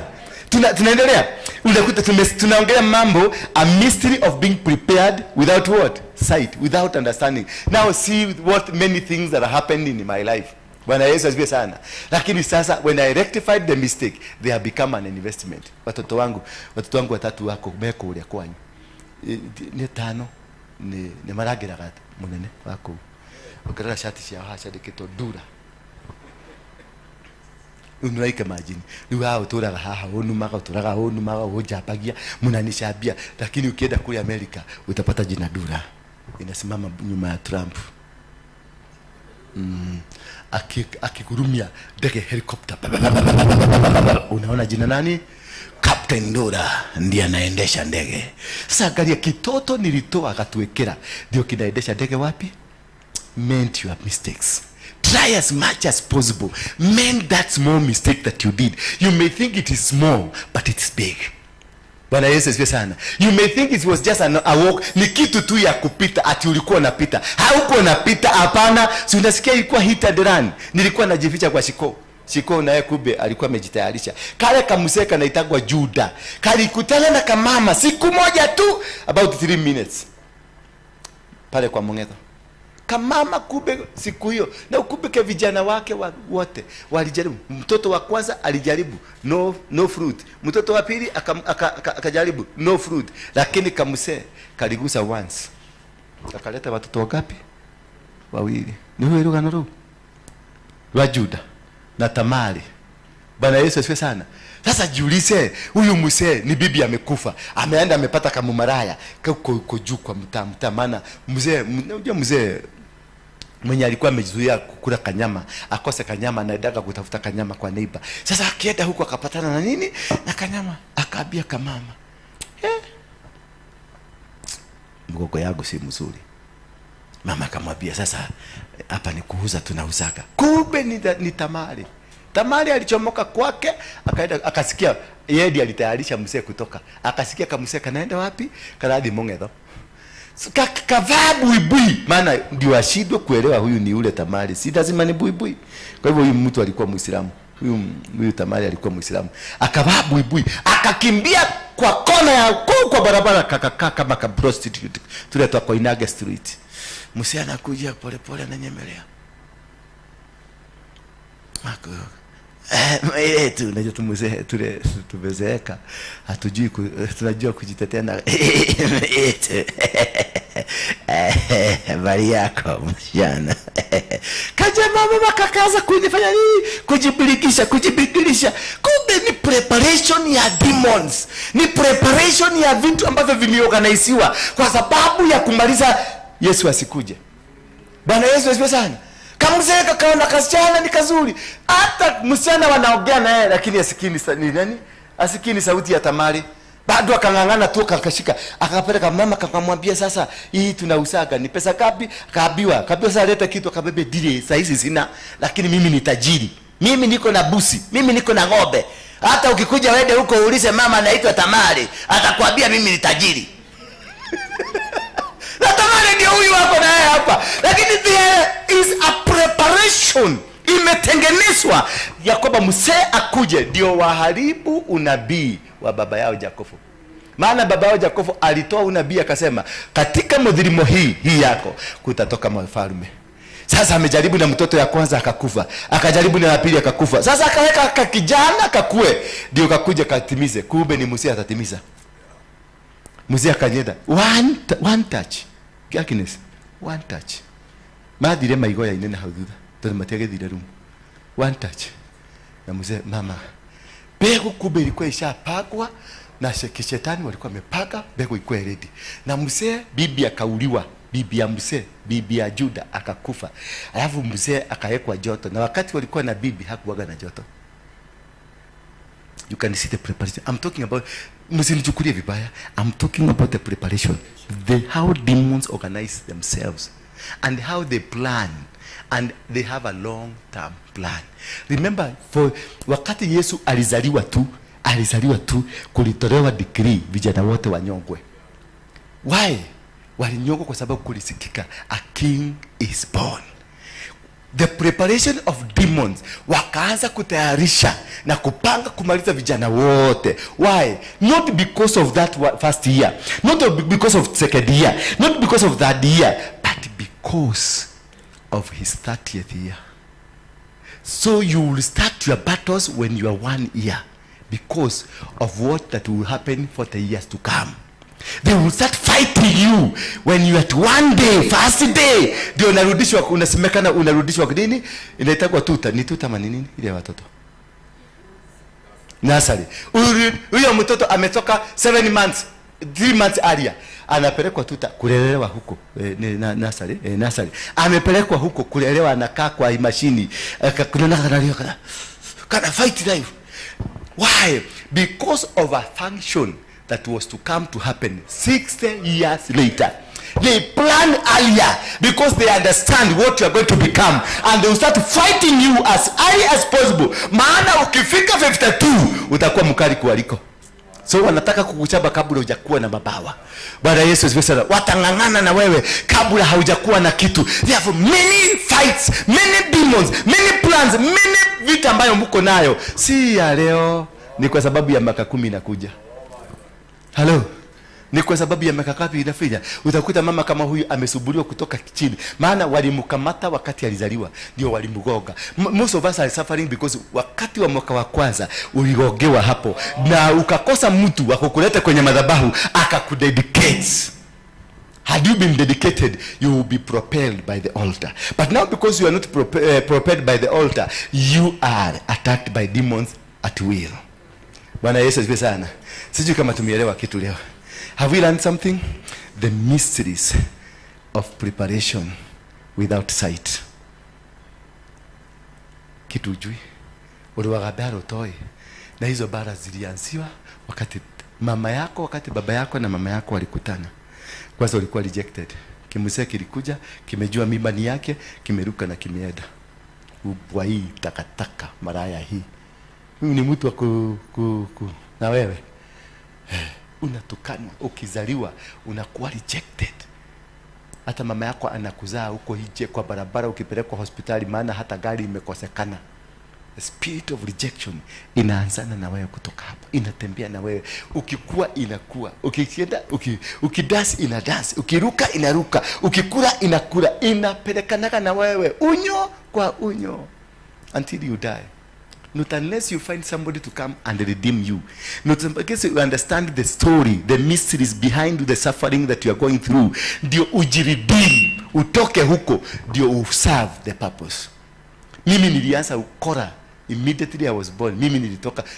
Tunaendelea. Unakuta tunaongelea mambo, a mystery of being prepared without what? Sight, without understanding. Now see what many things that are happening in my life. Bwana Yesu asifiwe sana. Lakini sasa when I rectified the mistake, they have become an investment. Watoto wangu watatu wako meko ule kwanyu. Ni tano ni maragira gata munene wako. Ukarara shati cia hacha dikito dura. Unaika majini. Ni wao turaga haha, unumaga turaga unumaga ujapagia munanishabia. Lakini ukienda kule Amerika utapata jina Dura. Inasimama nyuma ya Trump. Akikurumia ndege helicopter. Unaona jina nani? Captain Dura ndiye anaendesha ndege. Sasa angalia kitoto nilitoa akatuwekera. Ndio kinaendesha ndege wapi? Mend your mistakes. Try as much as possible. Mend that small mistake that you did. You may think it is small, but it's big. Bwana Yesu asifiwe sana. You may think it was just a walk, ni kitu tu ya kupita, ati ulikuwa unapita. Haukuwa unapita, hapana. Si unasikia ilikuwa hit and run. Nilikuwa najificha kwa shiko. Shiko naye kube alikuwa amejitayarisha. Kale kamseka naitagwa Juda. Kalikutana na kamama siku moja tu, about 3 minutes. Pale kwa Mongetho. Kamama kube siku hiyo na ukubike vijana wake wote walijaribu. Mtoto wa kwanza alijaribu, no fruit. Mtoto wa pili akajaribu, no fruit. Lakini kamuse kaligusa once. Akaleta watoto wangapi? Wawili. Ni huyo rugano ru wa Juda na Tamari. Bwana Yesu asifiwe sana. Sasa jiulize, huyu mzee ni bibi amekufa, ameenda amepata kamumaraya kako juu kwa mtaa, maana mzee, unajua mzee mwenye alikuwa amejizuia kukula kanyama, akose kanyama anaendaga kutafuta kanyama kwa neighbor. Sasa akienda huko akapatana na nini? Na kanyama, akaambia kamama, mgongo yangu si mzuri. Mama akamwambia sasa hapa ni kuuza tunauzaga. Kumbe ni Tamari. Tamari alichomoka kwake, akaenda akasikia yeye ndiye alitayarisha mzee kutoka. Akasikia kama mzee kanaenda wapi? Karadi Mongetho. Kavaa buibui, maana ndio ashindwe kuelewa huyu ni ule Tamari. Si lazima ni buibui. Kwa hivyo huyu mtu alikuwa Muislamu. Huyu Tamari alikuwa Muislamu. Akavaa buibui, akakimbia kwa kona ya kwa barabara kakakaa kama ka prostitute. Tule kwa Koinange Street. Mzee anakuja pole pole ananyemelea. Tunajua tumezee tule tumezeeka, hatujui tunajua kujitetea na bali yako msichana. Kaja mama kakaanza kujifanya nini? Kujibilikisha. Kumbe ni preparation ya demons. Ni preparation ya vitu ambavyo vimeorganiziwa kwa sababu ya kumaliza Yesu asikuje. Bwana Yesu asifiwe sana. Kamzee kakaona kasichana ni kazuri. Hata msichana wanaongea naye lakini asikini ni nani? Asikini sauti ya Tamari. Bado akangangana tu akashika. Akapeleka mama akamwambia sasa hii tunausaga ni pesa ngapi? Akaambiwa, akaambiwa sasa leta kitu akabebe dile saa hizi sina lakini mimi ni tajiri. Mimi niko na busi, mimi niko na ng'ombe. Hata ukikuja wende huko uulize mama anaitwa Tamari, atakwambia mimi ni tajiri. Na Tamari ndio huyu wako na yeye hapa. Lakini there is a preparation imetengenezwa ya kwamba mzee akuje ndio waharibu unabii wa baba yao Yakobo. Maana baba yao Yakobo alitoa unabii akasema katika mdhirimo hii yako kutatoka mfalme. Sasa amejaribu na mtoto ya kwanza akakufa, akajaribu na ya pili akakufa. Sasa akaweka kijana kakue ndio kakuja katimize. Kumbe ni mzee atatimiza. Mzee akanyenda one touch. Agnes, one touch. Mathire maigoya inene hau thutha tondu matiagethire rumu. One touch. Na mzee mama mbegu kumbe ilikuwa ishapakwa na shetani walikuwa wamepaka mbegu ilikuwa ready. Na mzee bibi akauliwa, bibi ya mzee, bibi ya Juda akakufa. Alafu mzee akawekwa joto, na wakati walikuwa na bibi hakuwaga na joto. You can see the preparation. I'm talking about, msinichukulie vibaya, I'm talking about the preparation. The how demons organize themselves and how they plan, and they have a long term plan. Remember, for wakati Yesu alizaliwa tu kulitolewa decree vijana wote wanyongwe. Why? Walinyongwa kwa sababu kulisikika a king is born. The preparation of demons, wakaanza kutayarisha na kupanga kumaliza vijana wote. Why? Not because of that first year, not because of second year, not because of that year, but because of his 30th year. So you will start your battles when you are 1 year, because of what that will happen 40 years to come. They will start fighting you when you at one day, first day, ndio unarudishwa, unasemekana unarudishwa kwa nini? Inaitwa tuta, ni tuta mani nini ile ya watoto? Nursery. Huyo mtoto ametoka 7 months, 3 months earlier. Anapelekwa tuta kulelewa huko nursery, nursery. Amepelekwa huko kulelewa, anakaa kwa mashini. Kana fight life. Why? Because of a function that was to come to happen 60 years later. They plan earlier because they understand what you are going to become, and they will start fighting you as early as possible. Maana ukifika 52 utakuwa mkali kuliko. So wanataka kukuchapa kabla hujakuwa na mabawa. Bwana Yesu asifiwe sana. Watang'ang'ana na wewe kabla haujakuwa na kitu. Therefore many fights, many demons, many plans, many vita ambayo mko nayo si ya leo, ni kwa sababu ya miaka 10 inakuja. Hello. Ni kwa sababu ya miaka ngapi inafika? Utakuta mama kama huyu amesubuliwa kutoka chini. Maana walimkamata wakati alizaliwa, ndio walimgoga. Most of us are suffering because wakati wa mwaka wa kwanza uligogewa hapo na ukakosa mtu wa kukuleta kwenye madhabahu akakudedicate. Had you been dedicated, you will be propelled by the altar. But now because you are not propelled by the altar, you are attacked by demons at will. Bwana Yesu asifiwe sana. Sijui kama tumeelewa kitu leo. Have we learned something? The mysteries of preparation without sight. Kitu ujui. Uliwaga bara utoi. Na hizo bara zilianziwa wakati mama yako, wakati baba yako na mama yako walikutana. Kwanza ulikuwa rejected. Kimzee kilikuja, kimejua mimba ni yake, kimeruka na kimeenda. Ubwa hii takataka maraya hii. Mimi ni mtu wa ku na wewe. Unatukanwa, ukizaliwa unakuwa rejected. Hata mama yako anakuzaa huko nje kwa barabara, ukipelekwa hospitali maana hata gari imekosekana. The spirit of rejection inaanzana na wewe kutoka hapo, inatembea na wewe. Ukikua inakuwa, ukienda ukidance ina dance, ukiruka inaruka, ukikula inakula, inapelekana na wewe unyo kwa unyo until you die. Not unless you find somebody to come and redeem you. Not unless you understand the story, the mysteries behind the suffering that you are going through. Ndio ujiredeem, utoke huko, ndio userve the purpose. Mimi nilianza ukora immediately I was born. Mimi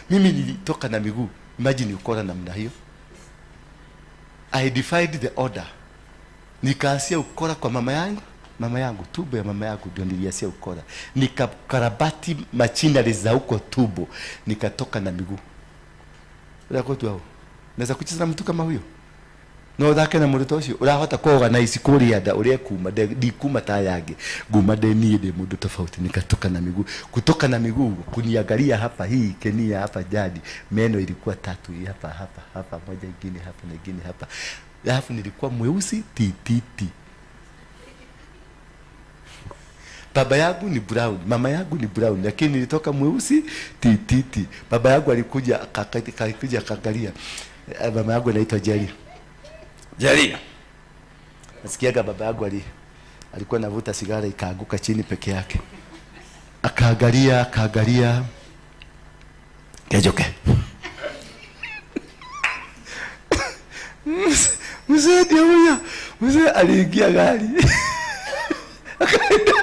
nilitoka na miguu. Imagine ukora namna hiyo. I defied the order. Nikaanzia ukora kwa mama yangu. Mama yangu, tubo ya mama yangu ndio niliasia ukora. Nikakarabati machinari za huko tubo, nikatoka na miguu. Unakotwa hao. Naweza kucheza na mtu kama huyo? No thake na mũndũ ta ũcio ũrahota kuorganize kũrĩa nda ũrĩa kuma ndikuma ta yange nguma ndĩ niĩ ndĩ mũndũ tofauti. Nikatoka na miguu, kutoka na miguu kuniangalia hapa, hii Kenia hapa jadi meno ilikuwa tatu, hii hapa hapa hapa, moja ingine hapa na ingine hapa, alafu nilikuwa mweusi tititi. Baba yangu ni brown, mama yangu ni brown, lakini nilitoka mweusi tititi. Baba yangu alikuja akakuja akaangalia. Mama yangu anaitwa Jerry. Jerry. Nasikiaga baba yangu alikuwa anavuta sigara ikaanguka chini peke yake. Akaangalia, akaangalia. Kejoke. Mzee ndio huyo. Mzee aliingia gari. Akaenda.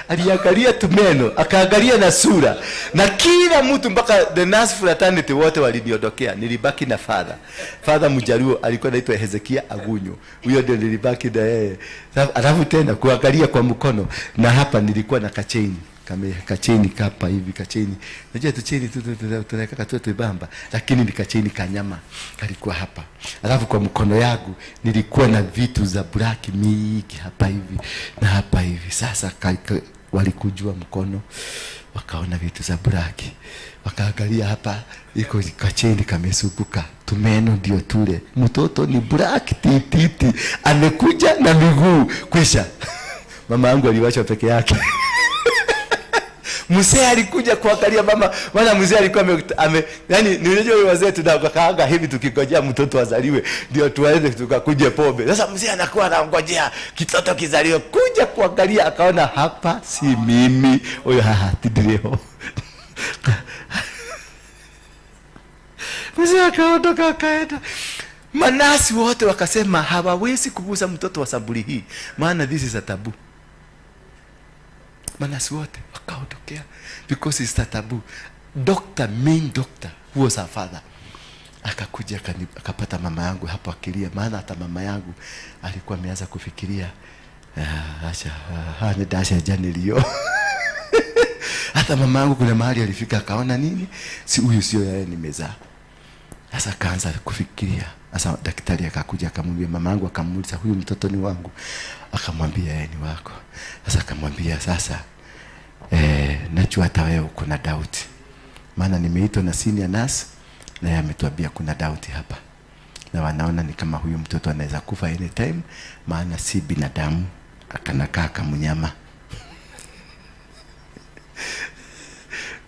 Aliangalia tumeno, akaangalia na sura. Na kila mtu mpaka the nurse fraternity wote waliniondokea. Nilibaki na father. Father Mjaluo alikuwa anaitwa Hezekia Agunyo. Huyo ndio nilibaki na yeye. Alafu tena kuangalia kwa mkono, na hapa nilikuwa na kachaini. Kacheni kapa hivi kacheni. Unajua tu cheni tu tunaweka tu tuibamba, lakini ni kacheni kanyama kalikuwa hapa. Alafu kwa mkono yangu nilikuwa na vitu za black mingi hapa hivi na hapa hivi. Sasa walikujua mkono wakaona vitu za black. Wakaangalia hapa iko kacheni kamesukuka. Tumeno ndio tule. Mtoto ni black tititi. Amekuja na miguu kwisha. Mama yangu aliwachwa peke yake. Mzee alikuja kuangalia mama, maana mzee alikuwa yani ni unajua wazee tunakaanga hivi tukingojea mtoto azaliwe ndio tuende tukakuje pombe. Sasa mzee anakuwa anangojea kitoto kizaliwe, kuja kuangalia akaona hapa si mimi. Oyo haha tidileo. Mzee akaondoka akaenda. Manasi wote wakasema hawawezi kugusa mtoto wa saburi hii, maana this is a taboo. Manasi wote wakaondokea because it's a taboo. Doctor, main doctor who was her father, akakuja akapata mama yangu hapo akilia, maana hata mama yangu alikuwa ameanza kufikiria acha ni dasha janilio. Hata mama yangu kuna mahali alifika akaona nini, si huyu sio yeye nimezaa. Sasa akaanza kufikiria. Sasa daktari akakuja akamwambia mama yangu, akamuuliza huyu mtoto ni wangu? Akamwambia yeye ni wako. Sasa akamwambia sasa najua hata wewe uko na doubt. Maana nimeitwa na senior nurse na yeye ametuambia kuna doubt hapa. Na wanaona ni kama huyu mtoto anaweza kufa anytime, maana si binadamu, akanakaa kama mnyama.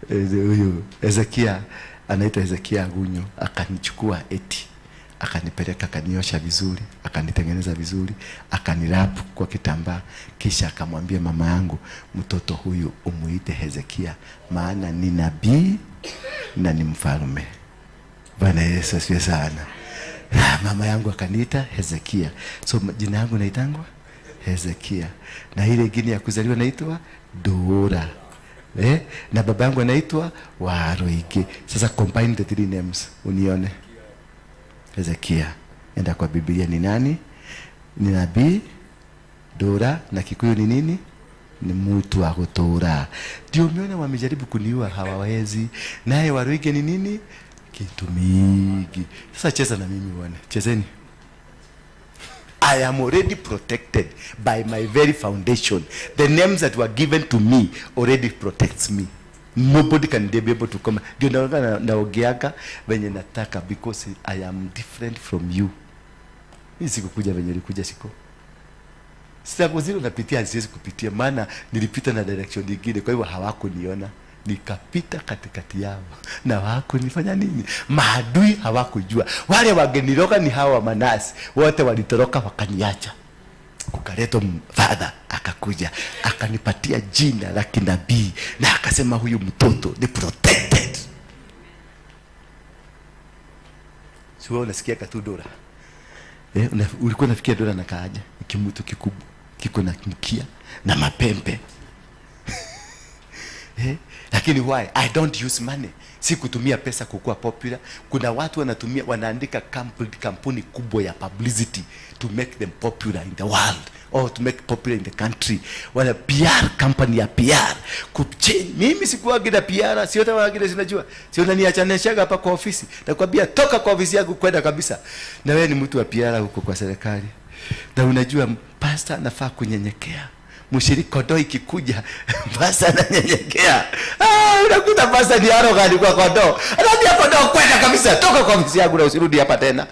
Huyu Hezekia anaitwa Hezekia Agunyo akanichukua eti akanipeleka, akaniosha vizuri, akanitengeneza vizuri, akanirapu kwa kitambaa, kisha akamwambia mama yangu, mtoto huyu umuite Hezekia, maana ni nabii na ni mfalme. Bwana Yesu asifiwe sana. Mama yangu akaniita Hezekia. So jina yangu naitangwa Hezekia. Na ile ingine ya kuzaliwa naitwa Dora. Na baba yangu anaitwa Waroige. Sasa combine the three names unione. Hezekia. Enda kwa Biblia ni nani? Ni nabii, Dora, na Kikuyu ni nini? Ni mtu wa kutora. Ndio umeona wamejaribu kuniua hawawezi. Naye Waroige ni nini? Kitu mingi. Sasa cheza na mimi uone. Chezeni. I am already protected by my very foundation. The names that were given to me already protects me. Nobody can be able to come. Ndio naona naogeaga venye nataka because I am different from you. Mimi sikukuja venye nilikuja siko. Sasa zile napitia siwezi kupitia, maana nilipita na direction nyingine, kwa hivyo hawakuniona. Nikapita katikati yao na hawakunifanya nini? Maadui hawakujua. Wale wageniroga ni hawa manasi wote walitoroka wakaniacha. Kukaletwa father akakuja akanipatia jina la kinabii na akasema huyu mtoto ni protected. Sio unasikia katu Dora? Ulikuwa unafikia Dora na kaaje? Kimutu kikubwa kiko na mkia na mapembe. Lakini why? I don't use money. Si kutumia pesa kukua popular. Kuna watu wanatumia, wanaandika kampuni kubwa ya publicity to make them popular in the world. or to make popular in the country. Wala PR company ya PR kuchange. Mimi sikuwa na PR, sio hata wengine sinajua. Sio unaniachanishaga hapa kwa ofisi. Nakwambia toka kwa ofisi yangu kwenda kabisa. Na wewe ni mtu wa PR huko kwa serikali. Na unajua pastor anafaa kunyenyekea. Mshiriki kondoo ikikuja, pastor ananyenyekea. Unakuta pastor ni arrogant kwa kondoo. Anaambia kondoo kwenda kabisa, toka kwa ofisi yangu na usirudi hapa tena.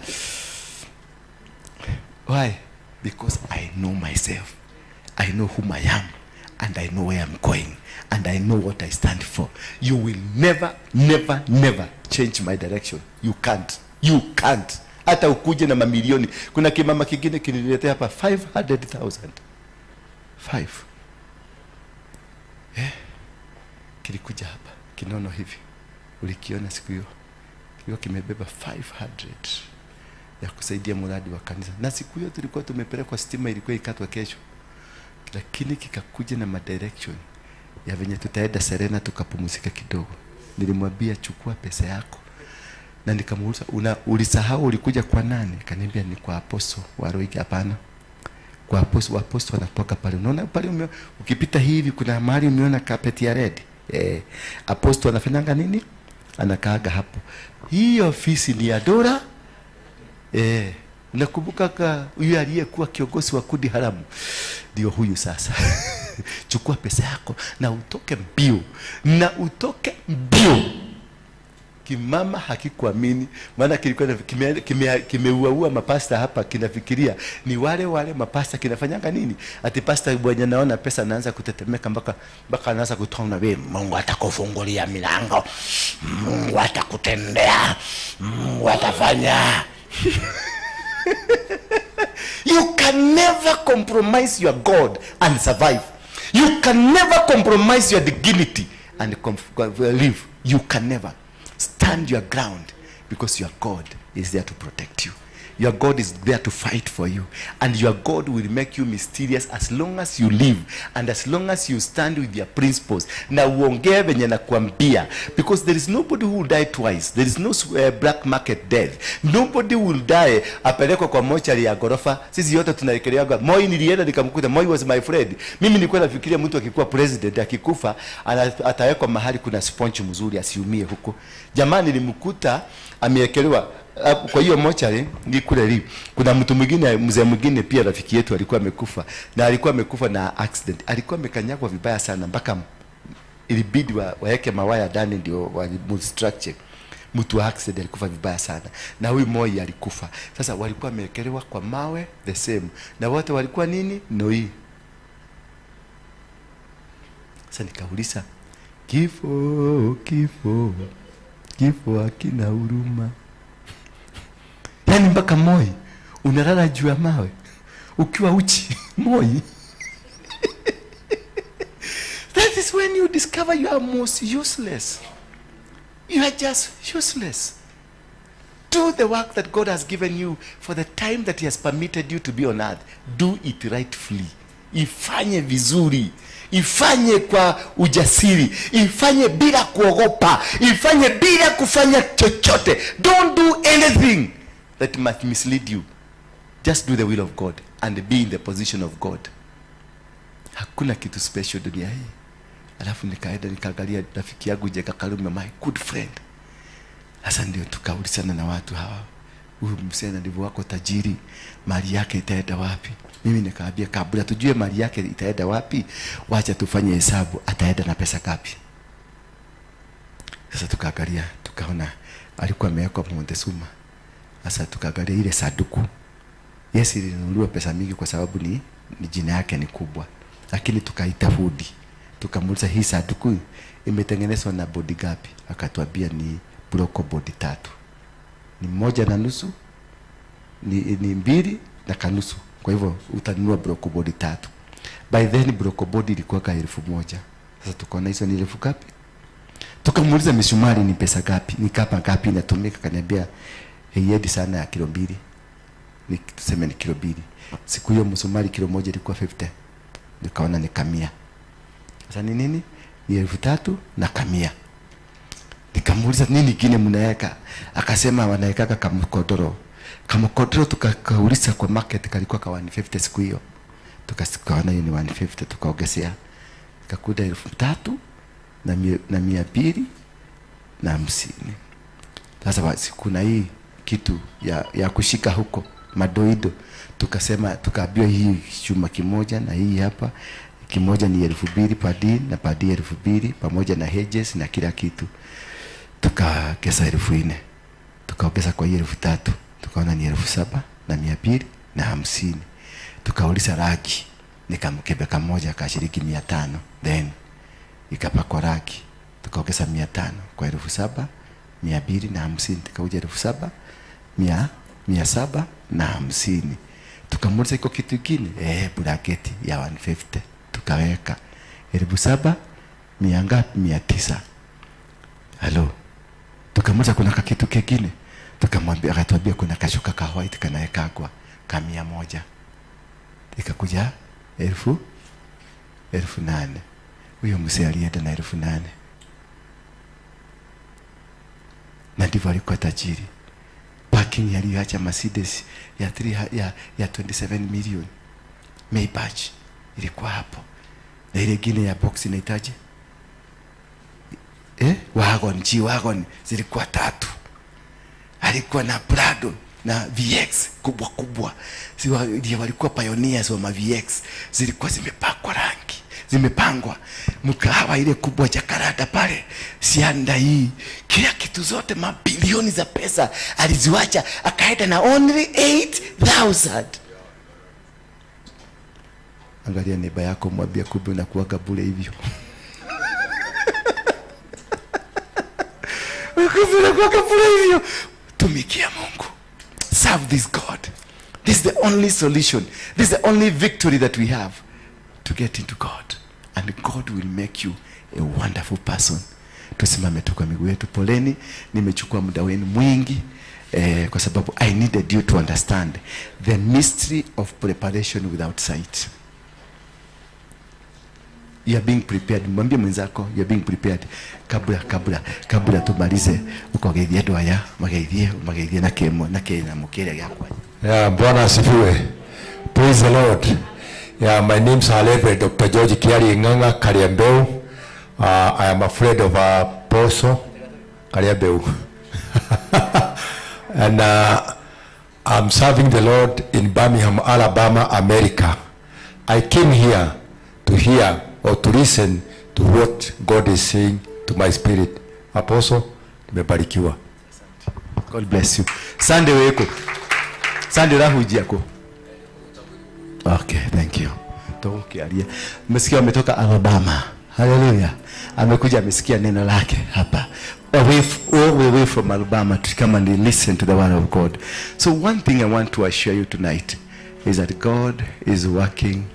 Why? Because I know myself. I know whom I am, and I know where I'm going, and I know what I stand for. You will never, never, never change my direction. You can't. You can't. Hata ukuje na mamilioni. Kuna kimama kingine kininiletea hapa 500,000. 5. Kilikuja hapa kinono hivi. Ulikiona siku hiyo. Kilikuwa kimebeba 500 ya kusaidia mradi wa kanisa. Na siku hiyo tulikuwa tumepelekwa stima, ilikuwa ikatwa kesho. Lakini kikakuja na madirection ya venye tutaenda Serena tukapumzika kidogo. Nilimwambia chukua pesa yako. Na nikamuuliza ulisahau ulikuja kwa nani? Akaniambia ni kwa apostle wa Roike. Hapana. Kwa apostle, apostle wanakutoka pale. Unaona pale ukipita hivi kuna mahali umeona carpet ya red. Apostle anafanyanga nini? Anakaaga hapo. Hii ofisi ni ya Dora. Unakumbuka huyu aliyekuwa kiongozi wa kundi haramu? Ndio huyu sasa. Chukua pesa yako na utoke mbio. Na utoke mbio. Kimama hakikuamini, maana kilikuwa kimeuaua mapasta hapa, kinafikiria ni wale wale mapasta kinafanyanga nini? Ati pasta bwana naona pesa anaanza kutetemeka mpaka anaanza kutoa unabii, Mungu atakufungulia milango, Mungu atakutendea, Mungu atafanya. You can never compromise your God and survive. You can never compromise your dignity and live. You can never. Stand your ground, because your God is there to protect you. Your God is there to fight for you. And your God will make you mysterious as long as you live and as long as you stand with your principles. Na uongee venye nakuambia, because there is nobody who will die twice. There is no black market death. Nobody will die apelekwa kwa mochari ya gorofa. Sisi yote tunaekeleaga. Moi nilienda nikamkuta. Moi was my friend. Mimi nilikuwa nafikiria mtu akikuwa president akikufa atawekwa mahali kuna sponge mzuri asiumie huko. Jamani nilimkuta ameekelewa kwa hiyo mochari ni kule li. Kuna mtu mwingine, mzee mwingine pia rafiki yetu alikuwa amekufa, na alikuwa amekufa na accident. Alikuwa amekanyagwa vibaya sana mpaka ilibidi waeke mawaya ndani ndio wa structure. Mtu wa accident alikufa vibaya sana. Na huyu Moi alikufa. Sasa walikuwa wameekelewa kwa mawe the same. Na wote walikuwa nini? Noi. Sasa nikauliza, kifo, kifo, kifo hakina huruma. Yaani mpaka Moi unalala juu ya mawe ukiwa uchi. Moi. That is when you discover you are most useless. You are just useless. Do the work that God has given you for the time that he has permitted you to be on earth. Do it rightfully. Ifanye vizuri. Ifanye kwa ujasiri. Ifanye bila kuogopa. Ifanye bila kufanya chochote. Don't do anything that might mislead you. Just do the will of God and be in the position of God. Hakuna kitu special dunia hii. Alafu nikaenda nikaangalia rafiki yangu Jeka Kalume, my good friend. Sasa ndio tukaulizana na watu hawa. Huyu msena ndivyo wako tajiri, mali yake itaenda wapi? Mimi nikaambia kabla tujue mali yake itaenda wapi, wacha tufanye hesabu ataenda na pesa ngapi. Sasa tukaangalia, tukaona alikuwa amewekwa Montezuma. Sasa tukaangalia ile sanduku. Yes, ilinunuliwa pesa mingi kwa sababu ni jina yake ni kubwa. Lakini tukaita fundi. Tukamuuliza hii sanduku imetengenezwa na bodi gapi? Akatuambia ni bloko bodi 3. Ni 1.5, ni 2.5. Kwa hivyo utanunua bloko bodi 3. By then bloko bodi ilikuwa ka 1000. Sasa tukaona hizo ni elfu ngapi? Tukamuuliza misumari ni pesa ngapi? Ni kapa ngapi inatumika? Akaniambia haiendi sana ya kilo 2. Ni tuseme ni kilo 2. Siku hiyo msumari kilo 1 ilikuwa 50. Nikaona ni kamia. Sasa ni nini? Ni 3000 na kamia. Nikamuuliza nini kingine mnaweka? Akasema wanaweka kama kodoro. Kama kodoro tukakauliza kwa market kalikuwa ka 150 siku hiyo. Tukaona hiyo ni 150, tukaongezea ikakuja 3250. Sasa basi kuna hii kitu ya kushika huko madoido, tukasema tukaambiwa hii chuma kimoja na hii hapa kimoja ni 2000 padi na padi 2000 pamoja na hedges na kila kitu. Tukakesa 4000, tukaongeza kwa hii 3000, tukaona ni 7250. Tukauliza raki, nikamkebe kamoja kashiriki 500, then ikapakwa raki, tukaongeza 500 kwa 7250, tukakuja 7750. Tukamuuliza iko kitu kingine, bracket ya 150, tukaweka 7900. Hello. Tukamuuliza kuna kitu kingine, tukamwambia, akatuambia kuna kashuka ka white kanaweka kwa 100, ikakuja 8000. Huyo mzee alienda na 8000, na ndivyo alikuwa tajiri. Parking aliyoacha Mercedes ya 27 million Maybach ilikuwa hapo, na ile nyingine ya box inahitaji wagon, G wagon zilikuwa 3. Alikuwa na Prado na VX kubwa kubwa, ndio walikuwa pioneers wa VX, zilikuwa zimepakwa rangi, zimepangwa mkahawa ile kubwa Jakarta pale, sianda hii, kila kitu zote, mabilioni za pesa aliziwacha, akaenda na only 8000. Angalia neighbor yako, mwambie kumbe unakuwaga bure hivyo. Kumbe unakuwaga bure hivyo. Tumikia Mungu. Serve this God. This is the only solution. This is the only victory that we have to get into God. And God will make you a wonderful person. Tusimame tu kwa miguu yetu. Poleni, nimechukua muda wenu mwingi, kwa sababu I needed you to understand the mystery of preparation without sight. You are being prepared. Mwambie mwenzako you are being prepared. Kabla tumalize ukogeithia andũ aya, mageithie na kemo na kena mukire gyakwa. Yeah, Bwana asifiwe. Praise the Lord. Yeah, my name is Reverend Dr. George Kiari Ng'ang'a Kariambeu. I am afraid of Apostle Kariambeu. And I'm serving the Lord in Birmingham, Alabama, America. I came here to hear or to listen to what God is saying to my spirit. Apostle, nimebarikiwa. God bless you. Sunday weko. Sunday rahujia ko. Okay, thank you. Tokiaria. Mmesikia ametoka Alabama. Hallelujah. Amekuja amesikia neno lake hapa. All the way from Alabama to come and listen to the word of God. So one thing I want to assure you tonight is that God is working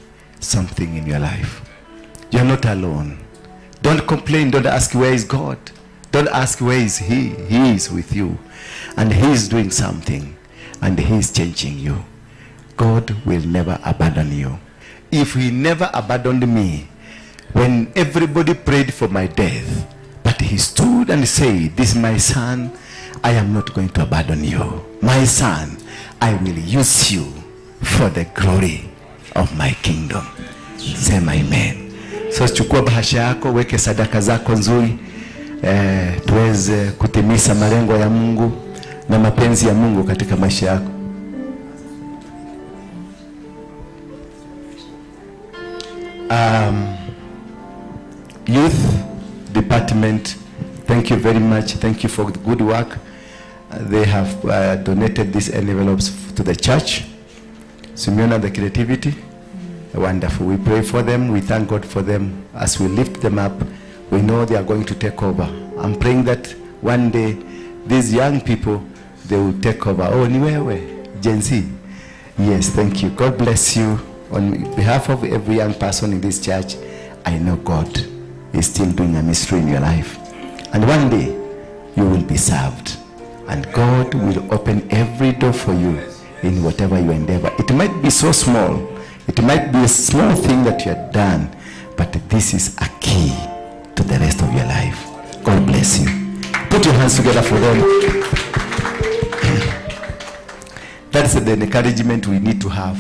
something in your life. You are not alone. Don't complain. Don't ask where is God. Don't ask where is He. He is with you. And He is doing something. And He is changing you. God will never abandon you. If He never abandoned me, when everybody prayed for my death, but He stood and said, this is my son, I am not going to abandon you. My son, I will use you for the glory of my kingdom. Sema amen. So chukua bahasha yako, weke sadaka zako nzuri, tuweze kutimiza malengo ya Mungu na mapenzi ya Mungu katika maisha yako. Youth department, thank you very much. Thank you for the good work. They have donated these envelopes to the church. Simeona, the creativity, wonderful. We pray for them. We thank God for them. As we lift them up, we know they are going to take over. I'm praying that one day these young people, they will take over. Oh, niwewe, Gen Z. Yes, thank you. God bless you. On behalf of every young person in this church, I know God is still doing a mystery in your life. And one day, you will be served. And God will open every door for you in whatever you endeavor. It might be so small. It might be a small thing that you have done, but this is a key to the rest of your life. God bless you. Put your hands together for them. That's the encouragement we need to have.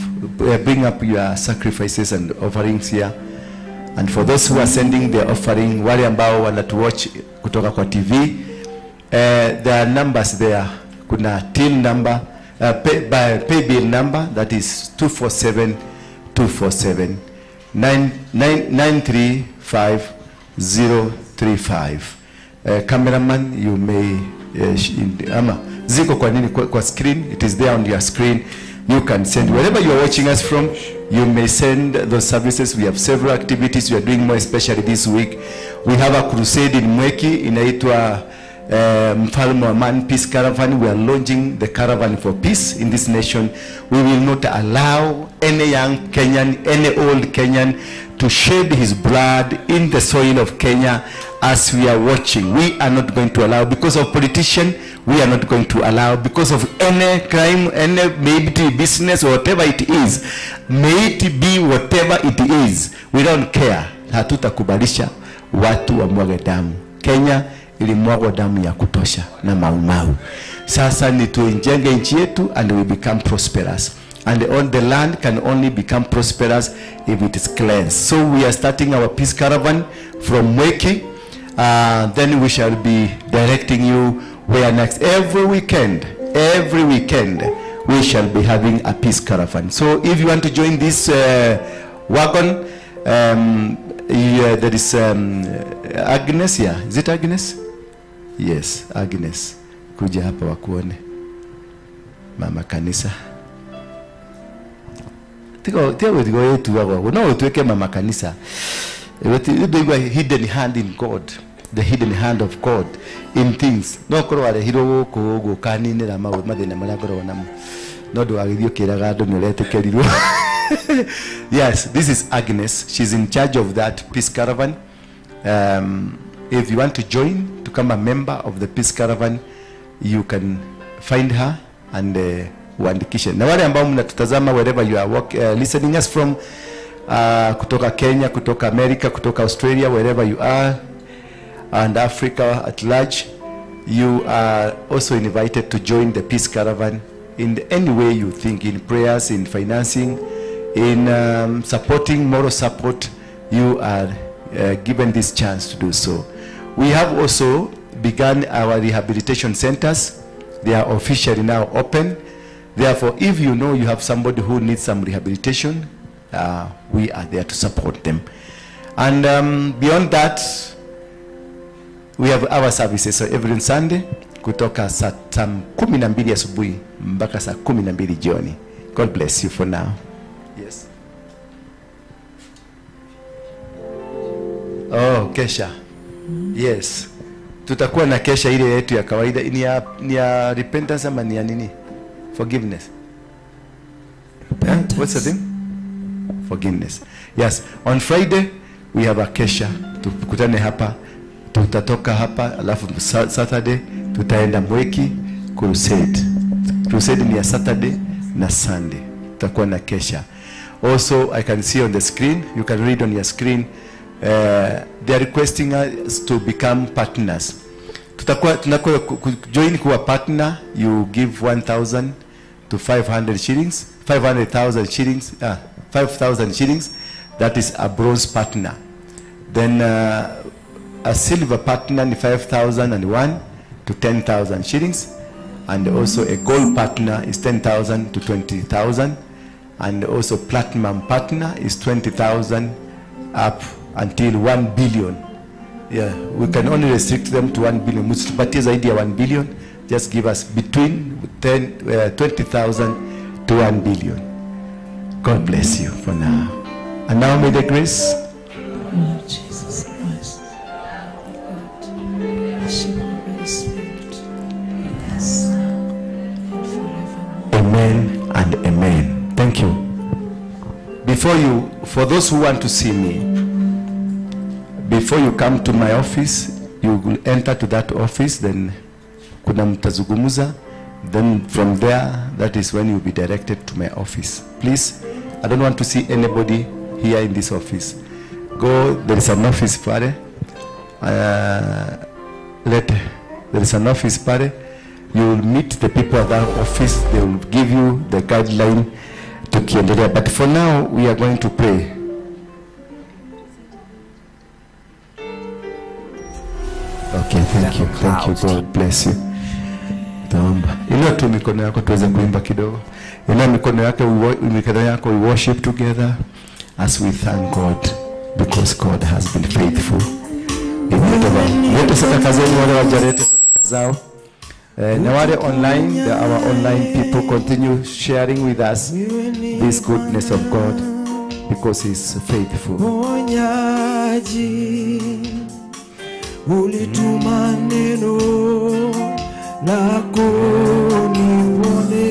Bring up your sacrifices and offerings here. And for those who are sending their offering, wale ambao wanatuwatch kutoka kwa TV, there are numbers there. Kuna till number, pay bill number, that is 247 247 935 035. Cameraman, you may ama ziko kwa nini kwa screen, it is there on your screen. You can send wherever you are watching us from. You may send those services. We have several activities we are doing, more especially this week. We have a crusade in Mweki inaitwa Mfalme wa Amani Peace Caravan. We are launching the caravan for peace in this nation. We will not allow any young Kenyan, any old Kenyan to shed his blood in the soil of Kenya as we are watching. We are not going to allow, because of politician, we are not going to allow, because of any crime, any maybe business or whatever it is, may it be whatever it is, we don't care. Hatutakubalisha watu wamwage damu. Kenya ilimwagwa damu ya kutosha na Mau Mau. Sasa ni tuijenge nchi yetu and we become prosperous. And on the land can only become prosperous if it is cleansed. So we are starting our peace caravan from Mweki. Then we shall be directing you where next. Every weekend we shall be having a peace caravan. So if you want to join this wagon, yeah, there is Agnes here. Is it Agnes? Yes, Agnes. Kuja hapa wakuone. Mama kanisa. Tigo tigo yetu wako. No tuweke mama kanisa. Hidden hand in God. The hidden hand of God in things. No korwo arehirwo guku uguo kaninira maundu mathina maria ngoragwo namo. No ndũgagĩthiĩ ũkĩraga andũ nĩ ũretĩkĩrirwo. Yes, this is Agnes. She's in charge of that peace caravan. If you want to join, to become a member of the peace caravan, you can find her and uandikishe. Na wale ambao mnatutazama wherever you are listening us from, kutoka Kenya, kutoka America, kutoka Australia, wherever you are, and Africa at large, you are also invited to join the peace caravan in any way you think, in prayers, in financing, in supporting, moral support. You are given this chance to do so. We have also begun our rehabilitation centers. They are officially now open. Therefore, if you know you have somebody who needs some rehabilitation, we are there to support them. And beyond that, we have our services. So every Sunday, kutoka saa 12 asubuhi mpaka saa 12 jioni. God bless you for now. Yes. Oh, kesha. Yes. Tutakuwa na kesha ile yetu ya kawaida. Ni ya repentance ama ni ya nini? Forgiveness. Yeah? What's the thing? Forgiveness. Yes. On Friday, we have a kesha. Tukutane hapa. Tutatoka hapa. Alafu Saturday, tutaenda Mweki Crusade. Crusade ni ya Saturday na Sunday. Tutakuwa na kesha. Also, I can see on the screen, you can read on your screen, they are requesting us to become partners. Tutakuwa tunakuwa join kuwa partner, you give 1,000 to 500 shillings, 500,000 shillings, 5,000 shillings. That is a bronze partner. Then a silver partner ni 5,001 to 10,000 shillings, and also a gold partner is 10,000 to 20,000, and also platinum partner is 20,000 up until 1 billion. Yeah, we can only restrict them to 1 billion. Msitupatie zaidi ya 1 billion. Just give us between 20,000 to 1 billion. God bless you for now. And now may the grace of Jesus Christ, God, the Spirit, us now and forevermore. Amen and amen. Thank you. Before you, for those who want to see me, before you come to my office, you will enter to that office, then kuna mtazungumza, then from there, that is when you'll be directed to my office. Please, I don't want to see anybody here in this office. Go, there is an office pare. There is an office pare. You will meet the people at that office. They will give you the guideline tukiendelea. But for now, we are going to pray. Okay, thank you. Thank you. God bless you. Taomba. Inua tu mikono yako tuweze kuimba kidogo. Inua mikono yako, we worship together as we thank God because God has been faithful. Lete sadaka zenu, wale wajalete sadaka zao. Na wale online, our online people continue sharing with us this goodness of God because He is faithful. Ulituma neno lako nipone.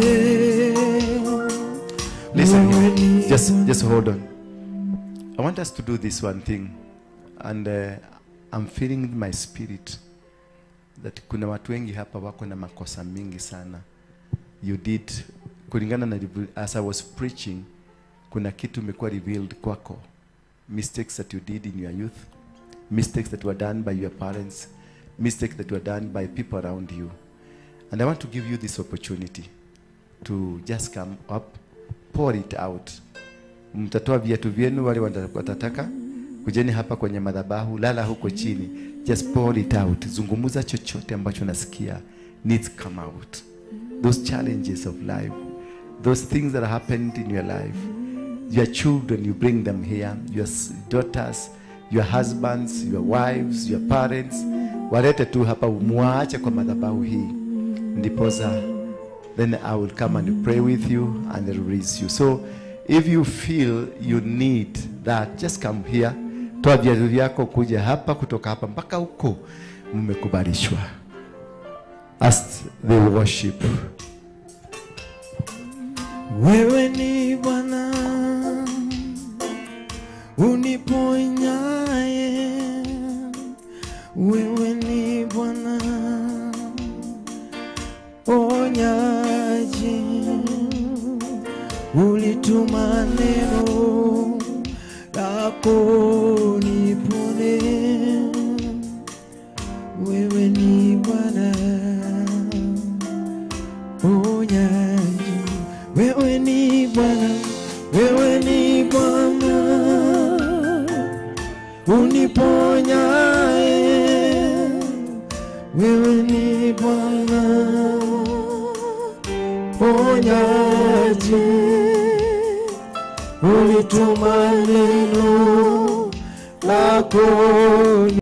Listen here. Just hold on. I want us to do this one thing, and I'm feeling in my spirit that kuna watu wengi hapa wako na makosa mingi sana. You did, kulingana na as I was preaching, kuna kitu imekuwa revealed kwako. Mistakes that you did in your youth, mistakes that were done by your parents, mistakes that were done by people around you. And I want to give you this opportunity to just come up, pour it out. Mtatoa viatu vyenu wale watataka, kujeni hapa kwenye madhabahu, lala huko chini. Just pour it out. Zungumuza chochote ambacho nasikia needs come out. Those challenges of life, those things that happened in your life, your children, you bring them here, your daughters, your husbands, your wives, your parents, walete tu hapa, muache kwa madhabahu hii. Ndiposa then I will come and pray with you and release you. So if you feel you need that, just come here. Toa viatu vyako kuja hapa, kutoka hapa mpaka huko mmekubalishwa. As they worship. Wewe ni Bwana uniponyaye, wewe ni Bwana ponyaji, ulituma neno lako nipone, wewe ni Bwana ponyaji, wewe ni Bwana, wewe ni Bwana uniponyaye, wewe ni Bwana ponyaji, ulituma neno lako.